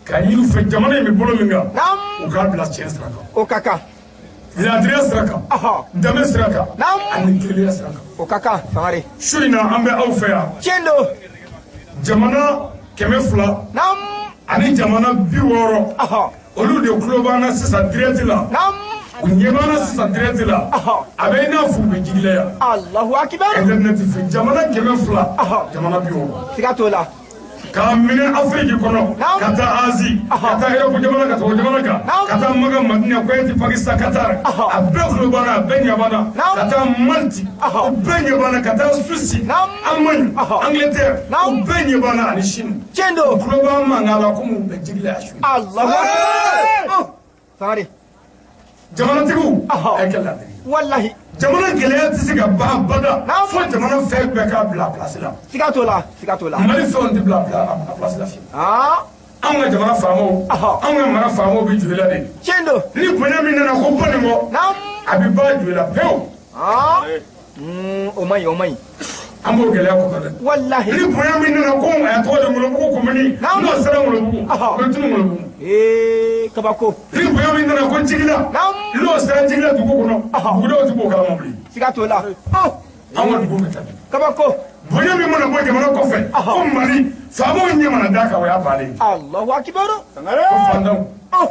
S1: k'a ɲini u fɛ, jamana in bɛ bolo min kan,
S2: Naamu.
S1: u k'a bila tiɲɛ sira kan,
S2: O ka kan.
S1: laadiriya sira kan,
S2: Ɔhɔ.
S1: danbe sira kan,
S2: Naamu.
S1: ani kelenya sira kan.
S2: O ka kan, Sangare.
S1: Su in na, an bɛ aw fɛ yan.
S2: Tiɲɛ don.
S1: Jamana 200
S2: Naamu.
S1: ani jamana 60,
S2: Ɔhɔ.
S1: olu de tulo b'an na sisan direct la.
S2: Naamu.
S1: U ɲɛ b'an na sisan direct la.
S2: Ɔhɔ.
S1: A bɛ i n'a fɔ u bɛ jigila yan.
S2: Alahu akibaru.
S1: Internet fɛ, jamana 200,
S2: Ɔhɔ.
S1: jamana 60,
S2: Siga t'o la.
S1: K'a minɛ Afiriki kɔnɔ,
S2: Naamu.
S1: ka taa Azi, ka taa Erɔpu jamana, ka taa o jamana kan,
S2: Naamu.
S1: ka taa Maka, Madina, Kuwait, Pakistan, Qatar,
S2: Ɔhɔ.
S1: a bɛɛ tulo b'an na, a bɛɛ ɲɛ b'an na.
S2: Naamu.
S1: Ka taa Maliti,
S2: Ɔhɔ.
S1: o bɛɛ ɲɛ b'an na, ka taa Suisse,
S2: Naamu.
S1: Allemagne,
S2: Ɔhɔ.
S1: Angleterre, o
S2: Naamu.
S1: bɛɛ ɲɛ b'an na, ani Chine.
S2: Tiɲɛ
S1: O
S2: don.
S1: tulo b'an mankan la komi u bɛ jigi la a su.
S2: Alahu akibaru. Sangare.
S1: Jamanatigiw,
S2: Ɔhɔ.
S1: a ye kɛ ladiri ye.
S2: Walahi.
S1: Jamana gɛlɛya tɛ se ka ban abada
S2: Naamu.
S1: fo jamana fɛn bɛɛ k'a bila place la.
S2: Siga t'o la. Siga t'o la.
S1: Mali fɛnw tɛ bila place la fiyewu.
S2: Aa.
S1: Anw ka jamana faamaw,
S2: Ɔhɔ.
S1: anw ka mara faamaw bɛ joli la de.
S2: Tiɲɛ don.
S1: Ni bonya min nana ko bɔ nin kɔ,
S2: Naamu.
S1: a bɛ ban joli la pewu.
S2: Aa. O man ɲi, o man ɲi.
S1: An b'o gɛlɛya kɔnɔ dɛ.
S2: Walahi.
S1: Ni bonya min nana ko a tɔgɔ de Ŋolobugu komini,
S2: Naamu.
S1: n'o sera Ŋolobugu,
S2: Ɔhɔ.
S1: o bɛ tunu Ŋolobugu.
S2: Ee, kabako.
S1: Ni bonya min nana ko Jigila,
S2: Naamu.
S1: n'o sera Jigila dugu kɔnɔ,
S2: Ɔhɔ.
S1: dugudenw tɛ b'o kalama bilen.
S2: Siga t'o la.
S1: Anw ka dugu bɛ taa bi.
S2: Kabako.
S1: Bonya min mana bɔ jamana kɔfɛ
S2: Ɔhɔ.
S1: ko Mali faamaw ɲɛ mana d'a kan, o y'a bannen ye.
S2: Alahu akibaru.
S1: Ko fantanw,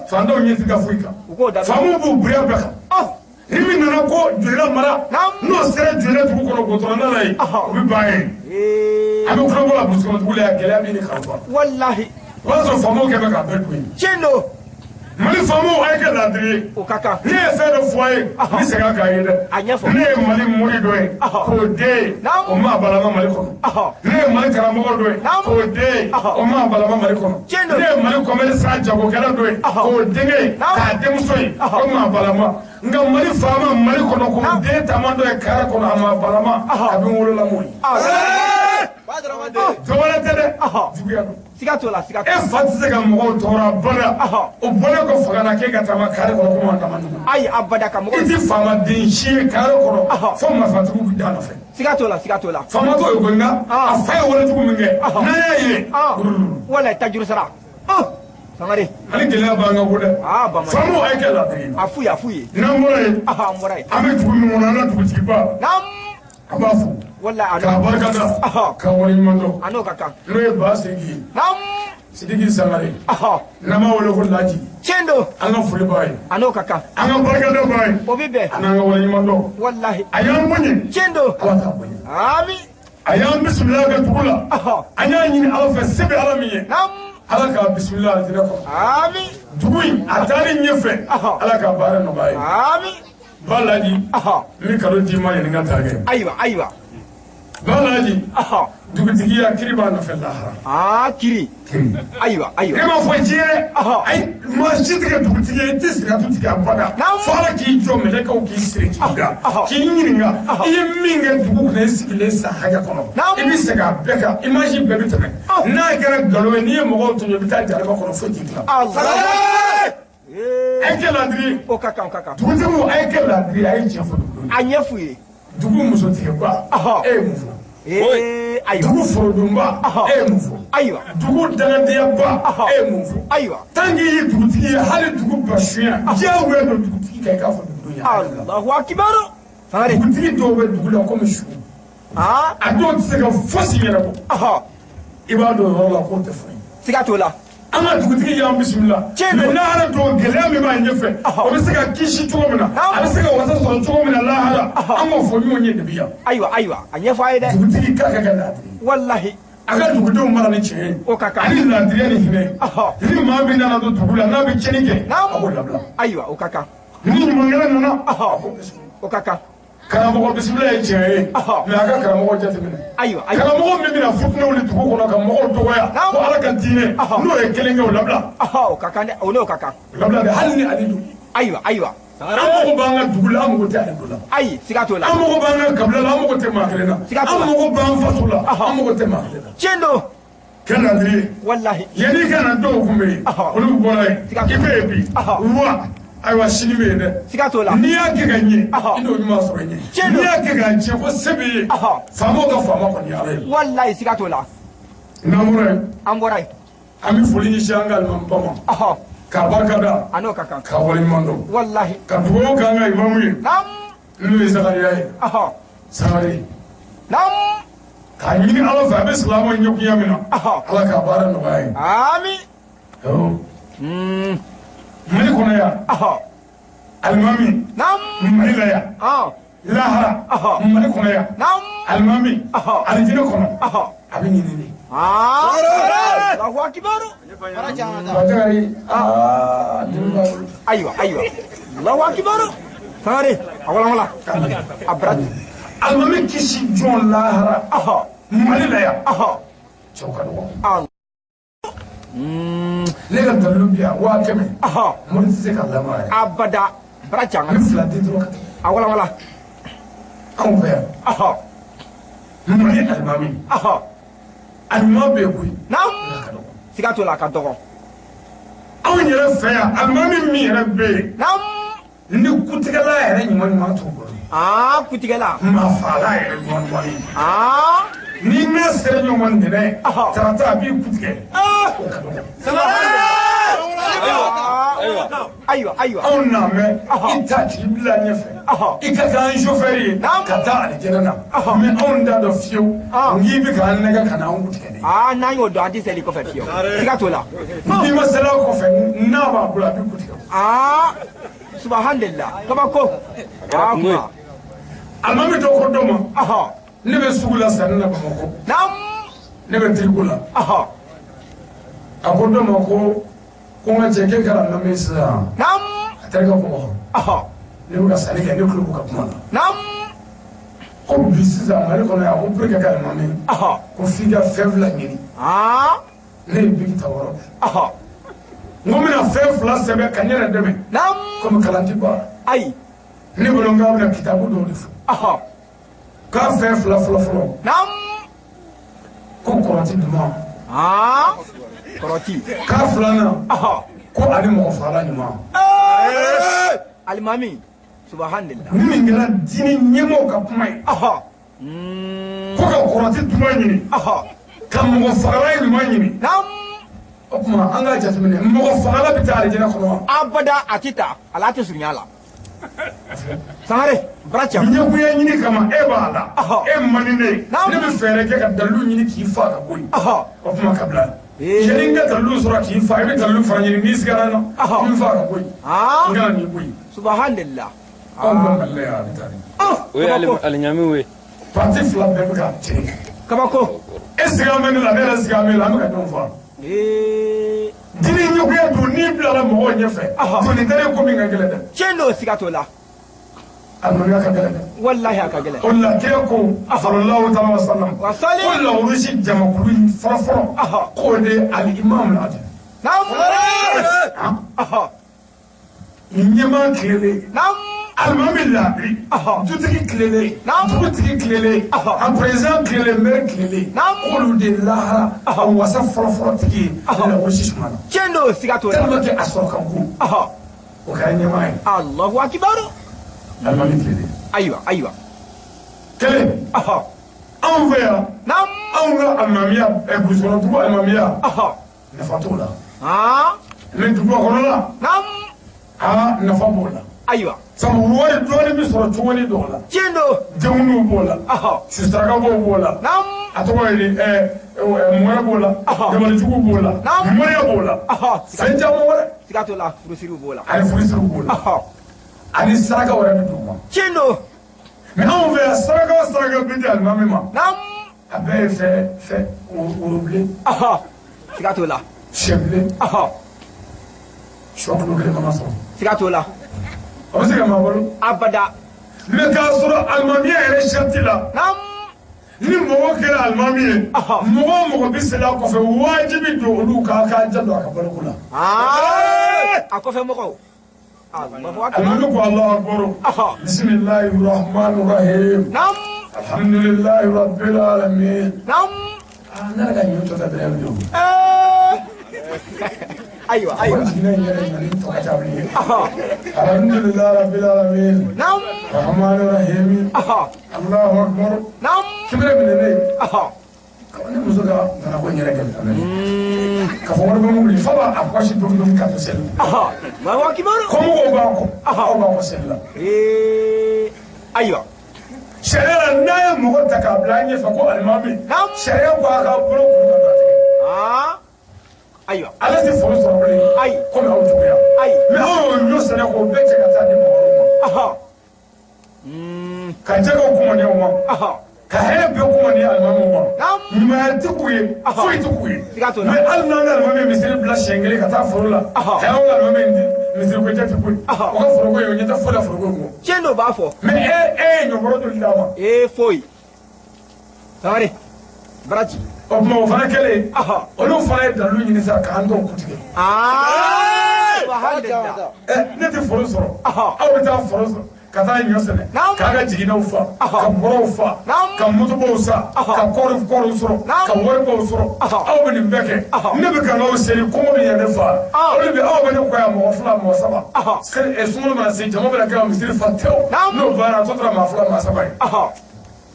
S1: fantanw ɲɛ tɛ ka foyi kan.
S2: U k'o dabila.
S1: Faamaw b'u bonya bɛɛ kan. Ni min nana ko Joyila mara,
S2: Naamu.
S1: n'o sera Joyila dugu kɔnɔ goudron la yen,
S2: Ɔhɔ.
S1: o bɛ ban yen.
S2: Ee.
S1: A bɛ tulon bɔ la burusi kɔnɔ dugu la yan, gɛlɛya bɛ ɲini k'an faga.
S2: Walahi.
S1: O y'a sɔrɔ faamaw kɛ bɛ k'a bɛɛ dun yen.
S2: Tiɲɛ don.
S1: Mali faamaw a ye kɛ laadiri ye.
S2: O ka kan.
S1: Ne ye fɛn dɔ fɔ a ye, n bɛ segin a kan ye dɛ.
S2: A ɲɛfɔ.
S1: Ne ye Mali mori dɔ ye, k'o den ye, o maa balama Mali kɔnɔ. Ne ye Mali karamɔgɔ dɔ ye, k'o den ye, o maa balama Mali kɔnɔ.
S2: Tiɲɛ don.
S1: Ne ye Mali commerçant jagokɛla dɔ ye, k'o denkɛ ye, k'a denmuso ye, o maa balama. Nka Mali faama Mali kɔnɔ, k'o den taama dɔ ye kare kɔnɔ, a maa balama, a bɛ n wolola m'o ye. Dɔ wɛrɛ tɛ dɛ, juguya don.
S2: Siga t'o la, siga t'o la.
S1: E fa tɛ se ka mɔgɔw tɔɔrɔ abada. O bɔlen kɔ fanga na k'e ka taama kare kɔnɔ komi an dama dugu.
S2: Ayi, abada ka mɔgɔ.
S1: I tɛ faamaden si ye kare kɔnɔ fo marifatigiw bɛ da nɔfɛ.
S2: Siga t'o la, siga t'o la.
S1: Faama t'o ye koyi, nka a fa ye walejugu min kɛ, n'an y'a ye.
S2: Wala tajuru sara. Sangare.
S1: Hali gɛlɛya b'an kan ko dɛ.
S2: Aa bama.
S1: Faamaw a ye kɛ laadiri ye.
S2: A f'u ye, a f'u ye.
S1: N'an bɔra yen.
S2: An bɔra yen.
S1: An bɛ dugu min kɔnɔ, an ka dugutigiba.
S2: Naamu.
S1: An b'a fo.
S2: Wala
S1: k'a barika da. K'a waleɲuman dɔn.
S2: A n'o ka kan.
S1: N'o ye Ba Sidiki ye.
S2: Naamu.
S1: Sidiki Sangare. N'an b'a wele ko Laji.
S2: Tiɲɛ don.
S1: An ka foli b'a ye.
S2: A n'o ka kan.
S1: An ka barikada b'a ye.
S2: O bɛ bɛn.
S1: A n'an ka waleɲuman dɔn.
S2: Walahi.
S1: A y'an bonya.
S2: Tiɲɛ don.
S1: Ala k'a bonya.
S2: Ami.
S1: A y'an bisimila ka dugu la. An y'a ɲini Ala fɛ, se bɛ Ala min ye.
S2: Naamu.
S1: Ala k'a bisimila alijinɛ kɔnɔ.
S2: Ami.
S1: Dugu in a taalen ɲɛfɛ. Ala k'a baara nɔgɔya ye.
S2: Ami.
S1: Ba Laji. N bɛ kado d'i ma ɲininka t'a kɛ.
S2: Ayiwa, ayiwa.
S1: Ba Laji. Dugutigiya kiri b'a nɔfɛ lahara.
S2: Aa kiri. Ayiwa, ayiwa.
S1: Ne m'a fɔ diɲɛ dɛ. Ayi, maa si tɛ kɛ dugutigi ye, i tɛ siratu tigɛ abada. Fo Ala k'i jɔ, mɛlɛkɛw k'i siri k'i da. K'i ɲininka i ye min kɛ dugu kɔnɔ, i sigilen san hakɛ kɔnɔ. I bɛ segin a bɛɛ kan, image bɛɛ bɛ tɛmɛ. N'a kɛra nkalon ye, n'i ye mɔgɔw tɔɲɔ, i bɛ taa jahanama kɔnɔ, foyi t'i dilan. A ye kɛ laadiri ye.
S2: O ka kan, o ka kan.
S1: Dugutigiw a ye kɛ laadiri ye, a ye tiɲɛ fɔ dugudenw ye.
S2: A ɲɛ f'u ye.
S1: Dugu musotigɛba, e ye mun fɔ?
S2: Ayiwa.
S1: Dugu forodonba, e ye mun fɔ?
S2: Ayiwa.
S1: Dugu dangadiyaba, e ye mun fɔ?
S2: Ayiwa.
S1: Tant que i ye dugutigi ye, hali dugu basunya, diyagoya don dugutigi kan i k'a fɔ dugudenw ye.
S2: Alahu akibaru. Sangare.
S1: Dugutigi dɔw bɛ dugu la komi su. A dɔw tɛ se ka fosi ɲɛnabɔ. I b'a dɔn o yɔrɔ la k'o tɛ foyi ye.
S2: Siga t'o la.
S1: An ka dugutigi y'an bisimila. Mais lahara don, gɛlɛya min b'a ɲɛfɛ, o bɛ se ka kisi cogo min na, a bɛ se ka wasa sɔrɔ cogo min na lahara, an k'o fɔ ɲɔgɔn ye depuis yan.
S2: Ayiwa, ayiwa, a ɲɛfɔ a ye dɛ.
S1: Dugutigi k'a ka kɛ laadiri ye.
S2: Walahi.
S1: A ka dugudenw mara ni tiɲɛ ye.
S2: O ka kan.
S1: Ani laadiriya ni hinɛ ye. Ni maa min nana don dugu la n'a bɛ tiɲɛni kɛ, a b'o labila.
S2: Ayiwa, o ka kan.
S1: Ni ɲumankɛla nana, a b'o bisimila.
S2: O ka kan.
S1: Karamɔgɔ bisimila ye tiɲɛ ye, mais a ka karamɔgɔ jateminɛ.
S2: Ayiwa, ayiwa.
S1: Karamɔgɔ min bɛna futinɛ wuli dugu kɔnɔ ka mɔgɔw dɔgɔya, ko Ala ka diinɛ, n'o ye kelen kɛ, o labila.
S2: O ka kan dɛ, o n'o ka kan.
S1: O labila dɛ, hali ni ale don.
S2: Ayiwa, ayiwa.
S1: An mago b'an ka dugu la, an mago tɛ ale don la.
S2: Ayi, siga t'o la.
S1: An mago b'an ka kabila la, an mago tɛ maa kelen na.
S2: Siga t'o la.
S1: An mago b'an faso la, an mago tɛ maa kelen na.
S2: Tiɲɛ don.
S1: Kɛ laadiri ye.
S2: Walahi.
S1: Yanni ka na dɔw kun bɛ yen, olu bɔra yen. I bɛ yen bi. Wa ayiwa, sini bɛ yen dɛ.
S2: Siga t'o la.
S1: N'i y'a kɛ ka ɲɛ, i n'o ɲuman sɔrɔ ɲɛ. N'i y'a kɛ ka tiɲɛ, ko se b'i ye. Faamaw ka faama kɔni ye Ala ye.
S2: Walahi, siga t'o la.
S1: N'an bɔra yen.
S2: An bɔra yen.
S1: An bɛ foli ɲɛsin an ka alimamiba ma. K'a barika da.
S2: A n'o ka kan.
S1: K'a waleɲuman dɔn.
S2: Walahi.
S1: Ka dugawu k'an ka imamu ye.
S2: Naamu.
S1: N'o ye Zakariya ye. Sangare.
S2: Naamu.
S1: K'a ɲini Ala fɛ, a bɛ silamɛw ɲɛkunya min na. Ala k'a baara nɔgɔya ye.
S2: Ami.
S1: Mali kɔnɔ yan. Alimami.
S2: Naamu.
S1: Mali la yan. Lahara. Mali kɔnɔ yan.
S2: Naamu.
S1: Alimami. Alijinɛ kɔnɔ. A bɛ ɲini de.
S2: Allahu akibaru.
S1: Bakari. Aa dimi b'a bolo.
S2: Ayiwa, ayiwa. Allahu akibaru. Sangare, a walanwalan. A bara.
S1: Alimami kisi jɔn lahara. Mali la yan. Cɛw ka dɔgɔ. Ne ka dalilu bi yan 100,000. Mori tɛ se ka lamɔ yɛrɛ.
S2: Abada. Bara can.
S1: N bɛ fila di dɔrɔn ka tɛmɛ.
S2: A walanwalan.
S1: Anw fɛ yan. Mali alimami. Alimami bɛ yen koyi.
S2: Naamu. Siga t'o la, a ka dɔgɔ.
S1: Anw yɛrɛ fɛ yan, alimami min yɛrɛ bɛ yen.
S2: Naamu.
S1: Ni kutigɛla yɛrɛ ɲuman ɲuman t'o bolo.
S2: Aa kutigɛla.
S1: Maa faala yɛrɛ ɲuman ɲuman ye. Ni n'a sera ɲɔgɔn ma ntɛnɛn. Tarata a b'i kutigɛ. O ka dɔgɔ.
S2: Ayiwa, ayiwa.
S1: Anw n'a mɛn, i ta k'i bila ɲɛfɛ. I ka kɛ an chauffeur ye ka taa alijinɛ na. Mais anw t'a dɔn fiyewu. N'i bɛ k'an nɛgɛ ka na an kutigɛ de.
S2: Aa n'an y'o dɔn, an tɛ seli kɔfɛ fiyewu. Siga t'o la.
S1: N'i ma seli a kɔfɛ, n'a b'a bolo a b'i kutigɛ.
S2: Aa subhanallah, kabako. Aa kuma.
S1: Alimami dɔ ko dɔ ma. Ne bɛ sugu la sanni na Bamakɔ.
S2: Naamu.
S1: Ne bɛ tiriko la. A ko dɔ ma ko Ko n ka cɛ k'e kɛra alimami ye sisan. A terikɛ ko ne bɛ ka sanni kɛ, ne tulo b'u ka kuma la. Ko bi sisan Mali kɔnɔ yan, ko pour que ka kɛ alimami ye, ko f'i ka fɛn fila ɲini. Ne ye biki ta wɔɔrɔ. N ko n bɛna fɛn fila sɛbɛn ka n yɛrɛ dɛmɛ. Komi kalan tɛ ban.
S2: Ayi.
S1: Ne bolo n k'a bɛna kitabu dɔw de fɔ. K'a fɛn fila fɔlɔ fɔlɔ. Ko kɔrɔti duman.
S2: Kɔrɔti.
S1: K'a filanan. Ko ani mɔgɔ fagala ɲuman.
S2: Alimami. Subhanallah.
S1: Ni nin kɛra diinɛ ɲɛmɔgɔw ka kuma ye. Ko ka kɔrɔti duman ɲini. Ka mɔgɔ fagala ɲuman ɲini. O tuma an k'a jateminɛ, mɔgɔ fagala bɛ taa alijinɛ kɔnɔ wa?
S2: Abada, a tɛ taa, ala tɛ surunya la. Sangare, bara cɛ.
S1: Ɲɛgoya ɲini kama e b'a la, e man di ne ye, ne bɛ fɛɛrɛ kɛ ka dalilu ɲini k'i fa ka bɔ yen. O tuma ka bila. Yanni n ka dalilu sɔrɔ k'i fa, i bɛ dalilu fana ɲini, n'i sigara n na, n bɛ fa ka bɔ yen. N kana n'i bɔ yen.
S2: Subhanallah.
S1: Anw bɛ Mali la yan, a bɛ taa de.
S3: O ye alimamiw ye.
S1: Parti fila bɛɛ bɛ ka tiɲɛ.
S2: Kabako.
S1: E siga bɛ ne la, ne yɛrɛ siga bɛ e la, an bɛ ka ɲɔgɔn faa. Diinɛ ɲɛgoya dun, n'i bilala mɔgɔw ɲɛfɛ, doni tɛ ko min ka gɛlɛn dɛ.
S2: Tiɲɛ don, siga t'o la.
S1: Alimamiya ka gɛlɛn dɛ.
S2: Walahi, a ka gɛlɛn.
S1: O la kira ko sallallahu alaihi wa sallam, ko lawurusi jamakulu in fɔlɔ fɔlɔ, k'o de ye alimamu adil. Ɲɛmaa tilelen, alimami laadiri, dutigi tilelen, dugutigi tilelen, a président tilelen, maire tilelen, k'olu de lahara a wasa fɔlɔfɔlɔ tigi ye lawurusi suma na.
S2: Tiɲɛ don, siga t'o la.
S1: Tellement que a sɔrɔ ka go. O kɛra ɲɛmaa ye.
S2: Allahu akibaru.
S1: Alimami tilelen.
S2: Ayiwa, ayiwa.
S1: Kelen. Anw fɛ yan. Anw ka alimamiya, burusikɔnɔ dugu alimamiya. Nafa t'o la. Mais duguba kɔnɔ la. Nafa b'o la.
S2: Ayiwa.
S1: Sabu wari dɔɔnin bɛ sɔrɔ cogonin dɔw la.
S2: Tiɲɛ don.
S1: Denkundiw b'o la. Sisarakabaw b'o la. A tɔgɔ ye di, mɔya b'o la. Dabalijuguw b'o la. Mɔya b'o la. Fɛn caman wɛrɛ.
S2: Siga t'o la, furusiriw b'o la.
S1: Ani furusiriw b'o la. Ani saraka wɛrɛ bɛ d'u ma.
S2: Tiɲɛ don.
S1: Mais anw fɛ yan, saraka o saraka bɛ di alimami ma. A bɛɛ ye fɛn worobilen.
S2: Siga t'o la.
S1: Sɛbilen. Sɔ kilo kelen mana sɔrɔ.
S2: Siga t'o la.
S1: O bɛ se ka maa balo?
S2: Abada.
S1: Mais k'a sɔrɔ alimamiya yɛrɛ sarati la. Ni mɔgɔ kɛra alimami ye, mɔgɔ o mɔgɔ bɛ seli a kɔfɛ, wajibi don olu k'a janto a ka baloko la.
S2: A kɔfɛ mɔgɔw.
S1: Alimami ko Alahu akibaru. Bisimilahi rahmani rahim. Alhamdulilahi rabbil alamin. Ne yɛrɛ ka ɲɔ tɔ ta bɛrɛ bɛ don.
S2: Ayiwa, ayiwa.
S1: Jiginɛ in yɛrɛ ɲɔni tɔ ka ca bilen. Alhamdulilahi rabbil alamin. Rahmani rahim. Allahu akbar. Kibere minɛ ne ye. Ne muso ka nana ko n yɛrɛ gɛlɛya. Ka fɔ wari bɛ mun bolo, fa b'a a pɔsi dɔɔni dɔɔni ka to seli la.
S2: Allahu akibaru.
S1: Kɔmɔgɔw b'a kɔ, aw b'a kɔ seli la.
S2: Ayiwa.
S1: Sariya la, n'a ye mɔgɔ ta k'a bila an ɲɛfɛ ko alimami, sariya ko a ka bolo kuru ka don a tigɛ.
S2: Ayiwa.
S1: Ale tɛ foro sɔrɔ bilen.
S2: Ayi.
S1: Komi aw juguya.
S2: Ayi.
S1: Mais aw y'o ɲɔ sɛnɛ k'o bɛɛ cɛ ka taa di mɔgɔ wɛrɛw ma. Ka jɛgɛw kɔmɔni aw ma. Ka hɛrɛ bɛɛ kɔmɔni alimamiw ma. Ɲumanya tɛ k'u ye, foyi tɛ k'u ye. Mais hali n'an ka alimami ye misiri bila siɲɛ kelen ka taa foro la, anw ka alimami misiri ko jate koyi. O ka foroko ye, o ɲɛ tɛ foyi la foroko in kɔ.
S2: Tiɲɛ don, b'a fɔ.
S1: Mais e ye ɲɔforo joli d'a ma?
S2: Ee, foyi. Sangare, baraji.
S1: O tuma o fana kɛlen, olu fana ye dalilu ɲini sa k'an dɔw kutigɛ. Ne tɛ foro sɔrɔ, aw bɛ taa foro sɔrɔ ka taa ɲɔ sɛnɛ, k'a ka jiginɛw fa, ka bɔrɔw fa, ka motobaw san, ka kɔɔriw sɔrɔ, ka waribaw sɔrɔ. Aw bɛ nin bɛɛ kɛ, ne bɛ ka n'aw seli, kɔngɔ bɛ ne fa. Olu bɛ aw bɛ ne kɔ yan, mɔgɔ fila, mɔgɔ saba. Sunkalo mana se, jama bɛna kɛ ka misiri fa tewu. N'o banna, a tɔ tora maa fila, maa saba ye.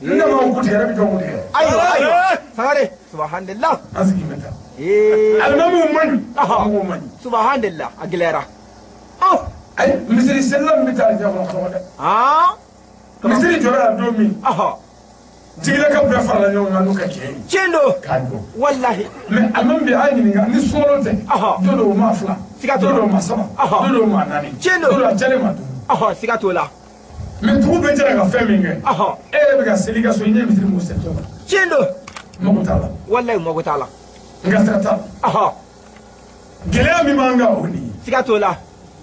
S1: Ne m'aw kutigɛ, ne bɛ jɔn kutigɛ?
S2: Ayiwa, ayiwa. Sangare, subhanallah.
S1: An sigi bɛ taa. Alimamiw man ɲi, mɔgɔw man ɲi.
S2: Subhanallah, a gɛlɛyara.
S1: Ayi, misiri selila min bɛ taa alijinɛ kɔnɔ ka dɔgɔ dɛ. Misiri jɔra yan don min, jigilaka bɛɛ farala ɲɔgɔn kan n'u ka jɛ ye.
S2: Tiɲɛ don.
S1: K'a jɔ.
S2: Walahi.
S1: Mais alimami bɛ an ɲininka ni sunkalo tɛ. Don dɔw maa fila.
S2: Siga t'o la.
S1: Don dɔw maa saba. Don dɔw maa naani.
S2: Tiɲɛ don.
S1: Don dɔw a cayalen maa duuru.
S2: Siga t'o la.
S1: Mais dugu bɛɛ jɛra ka fɛn min kɛ. E yɛrɛ bɛ ka seli i ka so, i ɲɛ misiri mun selitɔ la.
S2: Tiɲɛ don.
S1: Mago t'a la.
S2: Walahi, mago t'a la.
S1: N ka sira t'a la. Gɛlɛya min b'an kan o nin ye.
S2: Siga t'o la.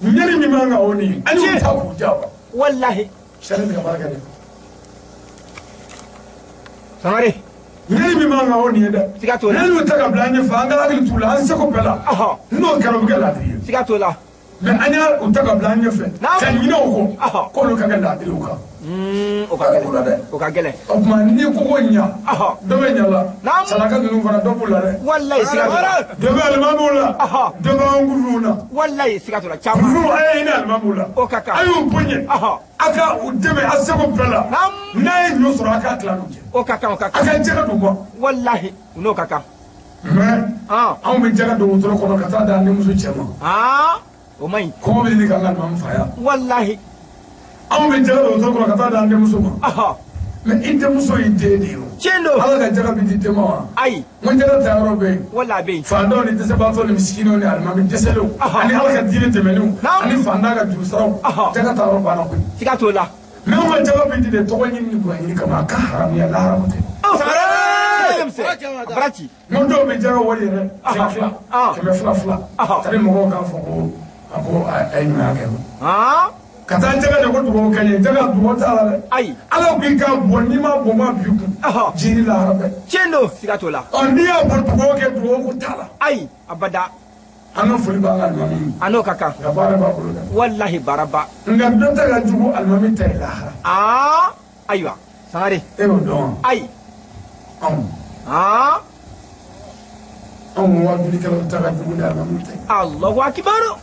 S1: Ɲani min b'an kan o nin ye. An y'u ta k'u ja wa.
S2: Walahi.
S1: Sari bɛ ka baara kɛ dɛ.
S2: Sangare.
S1: Ɲani min b'an kan o nin ye dɛ.
S2: Siga t'o la.
S1: N'an y'u ta ka bila an ɲɛfɛ, an ka hakili t'u la, an seko bɛɛ la. N'o kɛra, o bɛ kɛ laadiri ye.
S2: Siga t'o la.
S1: Mais an y'a u ta ka bila an ɲɛfɛ. Ka ɲinɛ o kɔ. K'olu ka kɛ laadiriw kan.
S2: O ka gɛlɛn. O ka gɛlɛn.
S1: O tuma n'i ko ko ɲa. Dɔ bɛ ɲa la. Saraka ninnu fana dɔ b'u la dɛ.
S2: Walayi siga t'o la.
S1: Dɔ bɛ alimamiw la. Dɔ bɛ an kunfinw na.
S2: Walayi siga t'o la caman.
S1: Kunfinw a ye hinɛ alimamiw la.
S2: O ka kan.
S1: A y'u bonya. A ka u dɛmɛ a seko bɛɛ la. N'a ye ɲɔ sɔrɔ a k'a tila n'u cɛ.
S2: O ka kan o ka kan.
S1: A ka jɛgɛ d'u ma.
S2: Walahi u n'o ka kan.
S1: Mais anw bɛ jɛgɛ don wotoro kɔnɔ ka taa d'an denmuso cɛ ma.
S2: O man ɲi.
S1: Kɔngɔ bɛ ɲini k'an ka alimami faga yan.
S2: Walahi.
S1: Anw bɛ jɛgɛ don wotoro kɔnɔ ka taa d'an denmuso ma. Mais i denmuso y'i den de ye o.
S2: Tiɲɛ don.
S1: Ala ka jɛgɛ bɛ di den ma wa?
S2: Ayi.
S1: N ko jɛgɛ ta yɔrɔ bɛ yen.
S2: Walahi a bɛ yen.
S1: Faantanw ni dɛsɛbaatɔw ni misikinɛw ni alimami dɛsɛlenw. Ani Ala ka diinɛ dɛmɛniw. Ani faantan ka jurusaraw. Jɛgɛ ta yɔrɔ banna koyi.
S2: Siga t'o la.
S1: Mais anw ka jɛgɛ bɛ di de tɔgɔ ɲini ni bonya ɲini kama a ka haramuya laharamu tɛ.
S2: Baraji.
S1: N ko dɔw bɛ jɛgɛ wari yɛrɛ fila fila. 200 fila. Tari mɔgɔw k'a fɔ ko a ko a ye ɲuman kɛ. Ka taa jɛgɛ de ko dugawu kɛ n ye jɛgɛ dugawu t'a la dɛ.
S2: Ayi.
S1: Ala ko i k'a bɔ n'i m'a bɔ m'a b'i kun. Jini lahara bɛɛ.
S2: Tiɲɛ don siga t'o la.
S1: Ɔ n'i y'a bɔ dugawu kɛ dugawu ko t'a la.
S2: Ayi abada.
S1: An ka foli b'an ka alimami ye.
S2: A n'o ka kan.
S1: Nka baara b'a bolo dɛ.
S2: Walahi baaraba.
S1: Nka dɔ ta ka jugu alimami ta ye lahara.
S2: Ayiwa Sangare.
S1: E b'o dɔn wa?
S2: Ayi.
S1: Anw. Anw waajulikɛlaw ta ka jugu ni alimami ta ye.
S2: Alahu akibaru.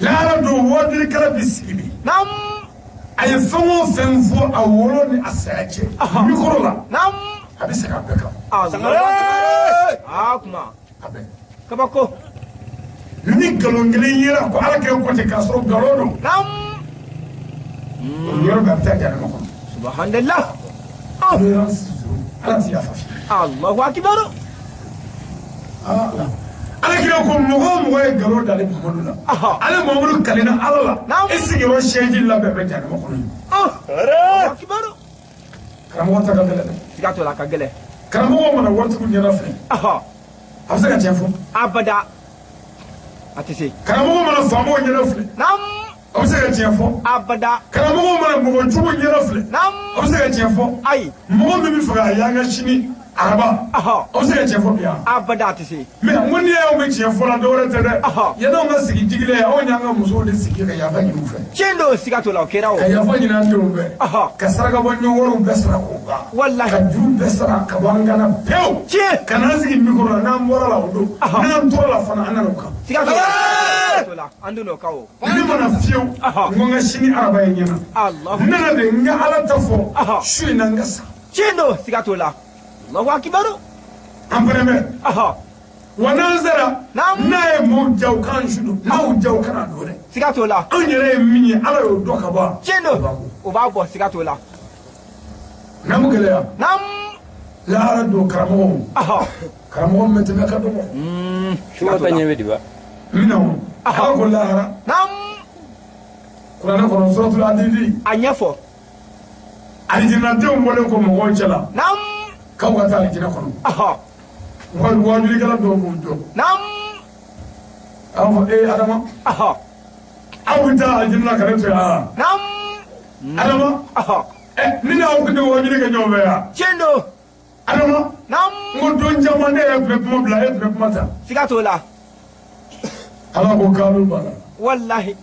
S1: Lahara don waajulikɛla bɛ sigi de.
S2: Naamu.
S1: A ye fɛn o fɛn fɔ a wolo ni a saya cɛ. Mikoro la.
S2: Naamu.
S1: A bɛ segin a bɛɛ kan.
S2: Alahu akibaru. Kuma.
S1: A bɛɛ.
S2: Kabako.
S1: Ni nkalon kelen yera ko Ala kɛ ko ten k'a sɔrɔ nkalon don.
S2: Naamu.
S1: O yɔrɔ bɛɛ a bɛ taa jahanama kɔnɔ.
S2: Subhanallah.
S1: Ala ti yafa fiyewu.
S2: Alahu akibaru.
S1: Ala kira ko mɔgɔ o mɔgɔ ye nkalon da ale Muhamadu la. Ale Muhamadu kalenna Ala la. E sigiyɔrɔ sɛji labɛn bɛ jahanama kɔnɔ yen.
S2: Alahu akibaru.
S1: Karamɔgɔ ta ka gɛlɛn dɛ.
S2: Siga t'o la a ka gɛlɛn.
S1: Karamɔgɔ mana waritigiw ɲɛda filɛ. A bɛ se ka tiɲɛ fɔ.
S2: Abada. A tɛ se.
S1: Karamɔgɔ mana faamaw ɲɛda filɛ. A bɛ se ka tiɲɛ fɔ.
S2: Abada.
S1: Karamɔgɔ mana mɔgɔ jugu ɲɛda filɛ. A bɛ se ka tiɲɛ fɔ.
S2: Ayi.
S1: Mɔgɔ min bɛ fɛ ka y'an ka sini araba. A bɛ se ka tiɲɛ fɔ bi yan.
S2: Abada a tɛ se.
S1: Mais n ko n'i y'anw bɛ tiɲɛ fɔ la dɔwɛrɛ tɛ dɛ. Yan'anw ka sigi jigilɛ ye, anw y'an ka musow de sigi ka yafa ɲini u fɛ.
S2: Tiɲɛ don siga t'o la o kɛra o.
S1: Ka yafa ɲini an denw fɛ. Ka saraka bɔ ɲɔgɔn bɛɛ sara k'o ban.
S2: Walahi.
S1: Ka juru bɛɛ sara ka bɔ an kana pewu.
S2: Tiɲɛ.
S1: Ka n'an sigi mikoro la n'an bɔra la o don. N'an tora la fana an nana o kan.
S2: Siga t'o la an donna o kan o.
S1: Ne mana fiyewu. N ko n ka sini araba ye ɲɛna. N nana de n ka Ala ta fɔ. Su in na n ka sa.
S2: Tiɲɛ don siga t'o la. Allahu akibaru.
S1: An fana bɛ. Wa n'an sera. N'a ye maaw ja u k'an su don. N'a y'u ja u kana don dɛ.
S2: Siga t'o la.
S1: Anw yɛrɛ ye min ye Ala y'o dɔn ka ban.
S2: Tiɲɛ don o b'a bɔ siga t'o la.
S1: N'an gɛlɛya. Lahara don karamɔgɔw. Karamɔgɔ min bɛ tɛmɛ ka dɔgɔ.
S3: Suba ta ɲɛ bɛ di wa.
S1: N bɛna o. Ala ko lahara. Kuranɛ kɔnɔ suratul Hadidi.
S2: A ɲɛfɔ.
S1: Alijinadenw bɔlen kɔ mɔgɔw cɛ la. K'aw ka taa alijinɛ kɔnɔ. Waajulikɛla dɔw b'u jɔ. A b'a fɔ ee Adama. Aw bɛ taa alijinɛ la ka ne to yan. Adama. Ni n'aw tun tɛ waajuli kɛ ɲɔgɔn fɛ yan.
S2: Tiɲɛ don.
S1: Adama. N ko don caman ne yɛrɛ tun bɛ kuma bila e tun bɛ kuma ta.
S2: Siga t'o la.
S1: Ala ko k'alu b'a la.
S2: Walahi.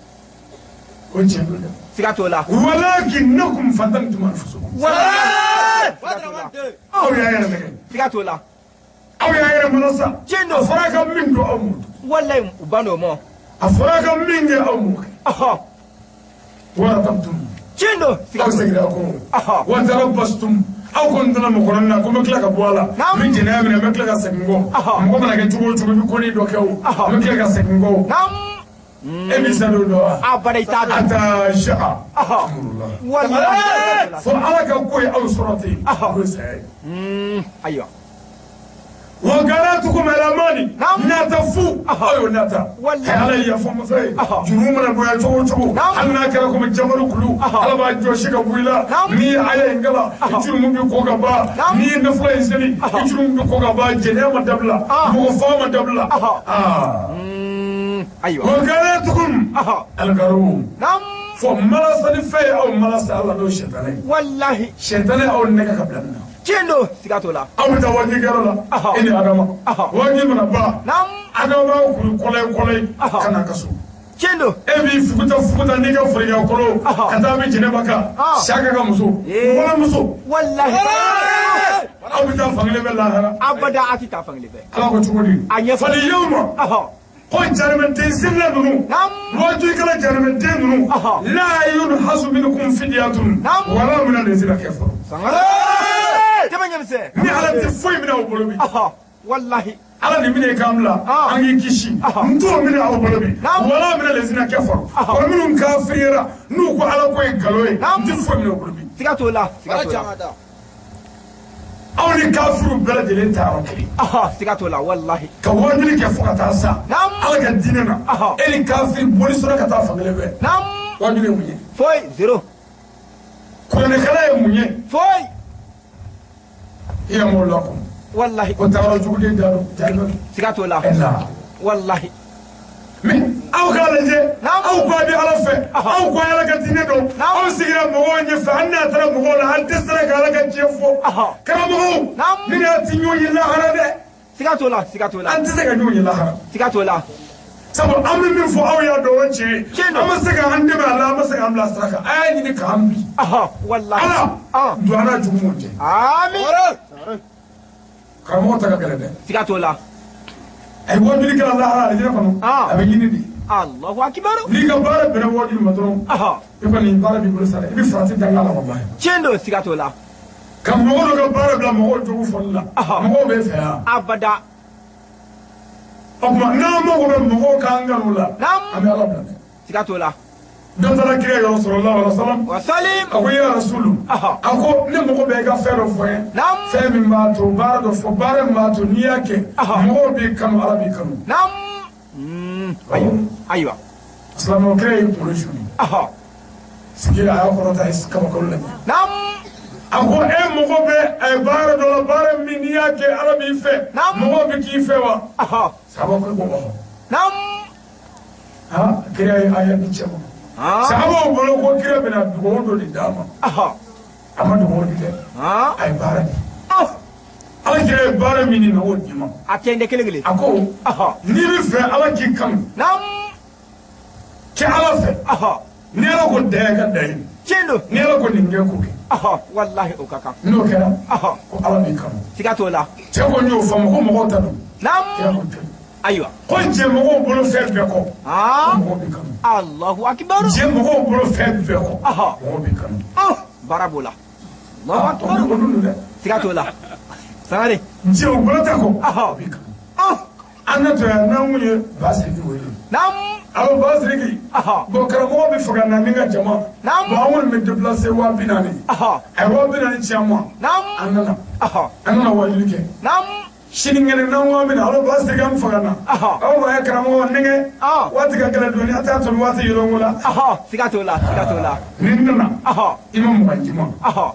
S1: O tiɲɛ don dɛ.
S2: Siga t'o la.
S1: Walakinnakum fatantum anfusakum.
S2: Walahi.
S1: Aw y'a yɛrɛ nɛgɛ.
S2: Siga t'o la.
S1: Aw y'a yɛrɛ mana sa.
S2: Tiɲɛ don.
S1: A fɔra ka min don aw m'o dɔn.
S2: Walahi u banna o ma.
S1: A fɔra ka min kɛ aw m'o kɛ. Waratabtum.
S2: Tiɲɛ don.
S1: Aw seginna kɔ. Wa tarabastum. Aw kɔni donna mɔgɔkɔrɔnin na ko n bɛ tila ka bɔ a la. N bɛ jɛnɛya minɛ n bɛ tila ka segin kɔ. Mɔgɔ mana kɛ cogo o cogo i bɛ kɔni dɔ kɛ o. N bɛ tila ka segin kɔ o. E b'i sa don dɔ wa?
S2: Abada i t'a dɔn.
S1: Ata ja'a amrullah.
S2: Walahi.
S1: Fo Ala ka ko ye aw sɔrɔ ten. O ye saya ye.
S2: Ayiwa.
S1: Wa garatum Garatukum alamani nata fu aw y'o nata. Ala ye yafa masa ye. Juru mana bonya cogo o cogo, hali n'a kɛra komi jamuru kulu, Ala b'a jɔsi ka bɔ i la. N'i ye aya in kalan, i jurumu bɛ ko ka ban. N'i ye nafila in seli, i jurumu bɛ ko ka ban. Jɛnɛya ma dabila, mɔgɔ faga ma dabila.
S2: Ayiwa.
S1: Wa garatukum algaru. Fɔ malasali fɛn ye aw malasa Ala n'o sɛtanɛ ye.
S2: Walahi.
S1: Sɛtanɛ aw nɛgɛ ka bila nin na.
S2: Tiɲɛ don, siga t'o la.
S1: Aw bɛ taa wajilikɛyɔrɔ la, e ni Adama. Waji mana ban, Adama b'a kuru kɔlɔyi kɔlɔyi ka na ka so.
S2: Tiɲɛ don.
S1: E b'i fuguta fuguta n'i ka folikan kɔrɔ ka taa bɛ Jɛnɛba kan, Saka ka muso, walamuso.
S2: Walahi.
S1: Aw bɛ taa fankelen fɛ lahara.
S2: Abada a tɛ taa fankelen fɛ.
S1: Ala ko cogo di?
S2: A ɲɛfɔ.
S1: Fali yawma. Ko jarimɛden sirila ninnu, wajukɛla jarimɛden ninnu, la yunhasu minkum fidyatun wala mina lezina kafaru.
S2: Sangare. Tɛmɛ ɲɛmisɛn.
S1: Ni Ala tɛ foyi minɛ aw bolo bi.
S2: Walahi.
S1: Ala nin minɛ k'an bila, an k'i kisi. N t'o minɛ aw bolo bi. Wala mina lezina kafaru. Wa minnu kafiriyara n'u ko Ala ko ye nkalon ye, n tɛ foyi minɛ aw bolo bi.
S2: Siga t'o la, siga t'o la.
S1: Aw ni kafiriw bɛɛ lajɛlen ta yɔrɔ kelen.
S2: Siga t'o la, walahi.
S1: Ka wajuli kɛ fo ka taa sa. Ala ka diinɛ na. E ni kafiri boli sɔrɔ ka taa fankelen fɛ. Wajuli ye mun ye?
S2: Foyi, zéro.
S1: Kuranɛkalan ye mun ye?
S2: Foyi.
S1: I yɛrɛ m'o lakun.
S2: Walahi.
S1: Ko taayɔrɔ juguden ja don, jarimɛ.
S2: Siga t'o la. Walahi.
S1: Mais aw k'a lajɛ, aw ko a bɛ Ala fɛ, aw ko Ala ka diinɛ dɔn, aw sigira mɔgɔw ɲɛfɛ, an n'a taara mɔgɔw la, an dɛsɛra ka Ala ka diɲɛ fɔ. Karamɔgɔw, ni n'a ti ɲɔgɔn ye lahara dɛ.
S2: Siga t'o la, siga t'o la.
S1: An tɛ se ka ɲɔgɔn ye lahara.
S2: Siga t'o la.
S1: Sabu an bɛ min fɔ aw y'a dɔn o tiɲɛ ye. An ma se k'an dɛmɛ a la, an ma se k'an bila sira kan. A y'a ɲini k'an bi.
S2: Walahi.
S1: Ala, don an n'a jugumanw cɛ.
S2: Ami.
S1: Karamɔgɔ ta ka gɛlɛn dɛ.
S2: Siga t'o la.
S1: A ye wajuli kɛra lahara alijinɛ kɔnɔ, a bɛ ɲini de.
S2: Allahu akibaru.
S1: N'i ka baara bɛnna wajuli ma dɔrɔn, i kɔni baara b'i bolo sa dɛ, i bɛ farati danga la walahi.
S2: Tiɲɛ don, siga t'o la.
S1: Ka mɔgɔ dɔ ka baara bila mɔgɔw jogo fɔli la, mɔgɔw b'e fɛ yan.
S2: Abada.
S1: O tuma n'an mago bɛ mɔgɔw k'an kanu la, an bɛ Ala bila dɛ.
S2: Siga t'o la.
S1: Dɔ taara kira yɔrɔ sallallahu alaihi wasallam.
S2: Wa salim.
S1: A ko ya Rasulu. A ko ne mago bɛ i ka fɛn dɔ fɔ n ye. Fɛn min b'a to baara dɔ fɔ, baara min b'a to n'i y'a kɛ, mɔgɔw b'i kanu, Ala b'i kanu.
S2: Ayiwa. Ayiwa.
S1: Silamɛw kira y'i kunkolo suli. Sigi a y'a kɔrɔta a ye kabakolo lajɛ. A ko e mago bɛ a ye baara dɔ la, baara min n'i y'a kɛ Ala b'i fɛ, mɔgɔw bɛ k'i fɛ wa? Sahabaw ko ɔhɔ. Kira ye aya di cɛ ma. Sahabaw bolo ko kira bɛna dugawu dɔ de d'a ma. A ma dugawu di dɛ. A ye baara di. Ala kira ye baara min di na o di ma.
S2: A tɛ n kelen kelen.
S1: A ko n'i bɛ fɛ Ala k'i kanu. Kɛ Ala fɛ. Ni Ala ko da ye ka da ye.
S2: Tiɲɛ don.
S1: Ni Ala ko nin kɛ k'o kɛ.
S2: Walahi o ka kan.
S1: N'o kɛra, ko Ala b'i kanu.
S2: Siga t'o la.
S1: Cɛ ko n y'o faamu ko mɔgɔw ta don. Kira ko jɔn.
S2: Ayiwa.
S1: Ko jɛ mɔgɔw bolo fɛn bɛɛ kɔ. Mɔgɔw b'i kanu.
S2: Allahu akibaru.
S1: Jɛ mɔgɔw bolo fɛn bɛɛ kɔ. Mɔgɔw b'i kanu.
S2: Baara b'o la. Allahu akibaru.
S1: O dun dɛ.
S2: Siga t'o la. Sangare.
S1: Jɛ u bolo tɛ kɔ. U b'i kanu. An na to yan n'an kun ye Basiriki wele. Alo Basiriki. Bon karamɔgɔ bɛ fɛ ka na ni ka jama. Bon an kɔni bɛ déplacer 40,000. A ye 40,000 ci an ma. An nana. An nana wajuli kɛ. Sinikɛnɛ n'an ko an bɛna alo Basiriki an bɛ fɛ ka na. Aw ko ɛ karamɔgɔ nɛgɛ. Waati ka gɛlɛn dɔɔni a t'a sɔrɔ waati yɔrɔ la.
S2: Siga t'o la, siga t'o la.
S1: Ni n nana. I ma 20 di ma.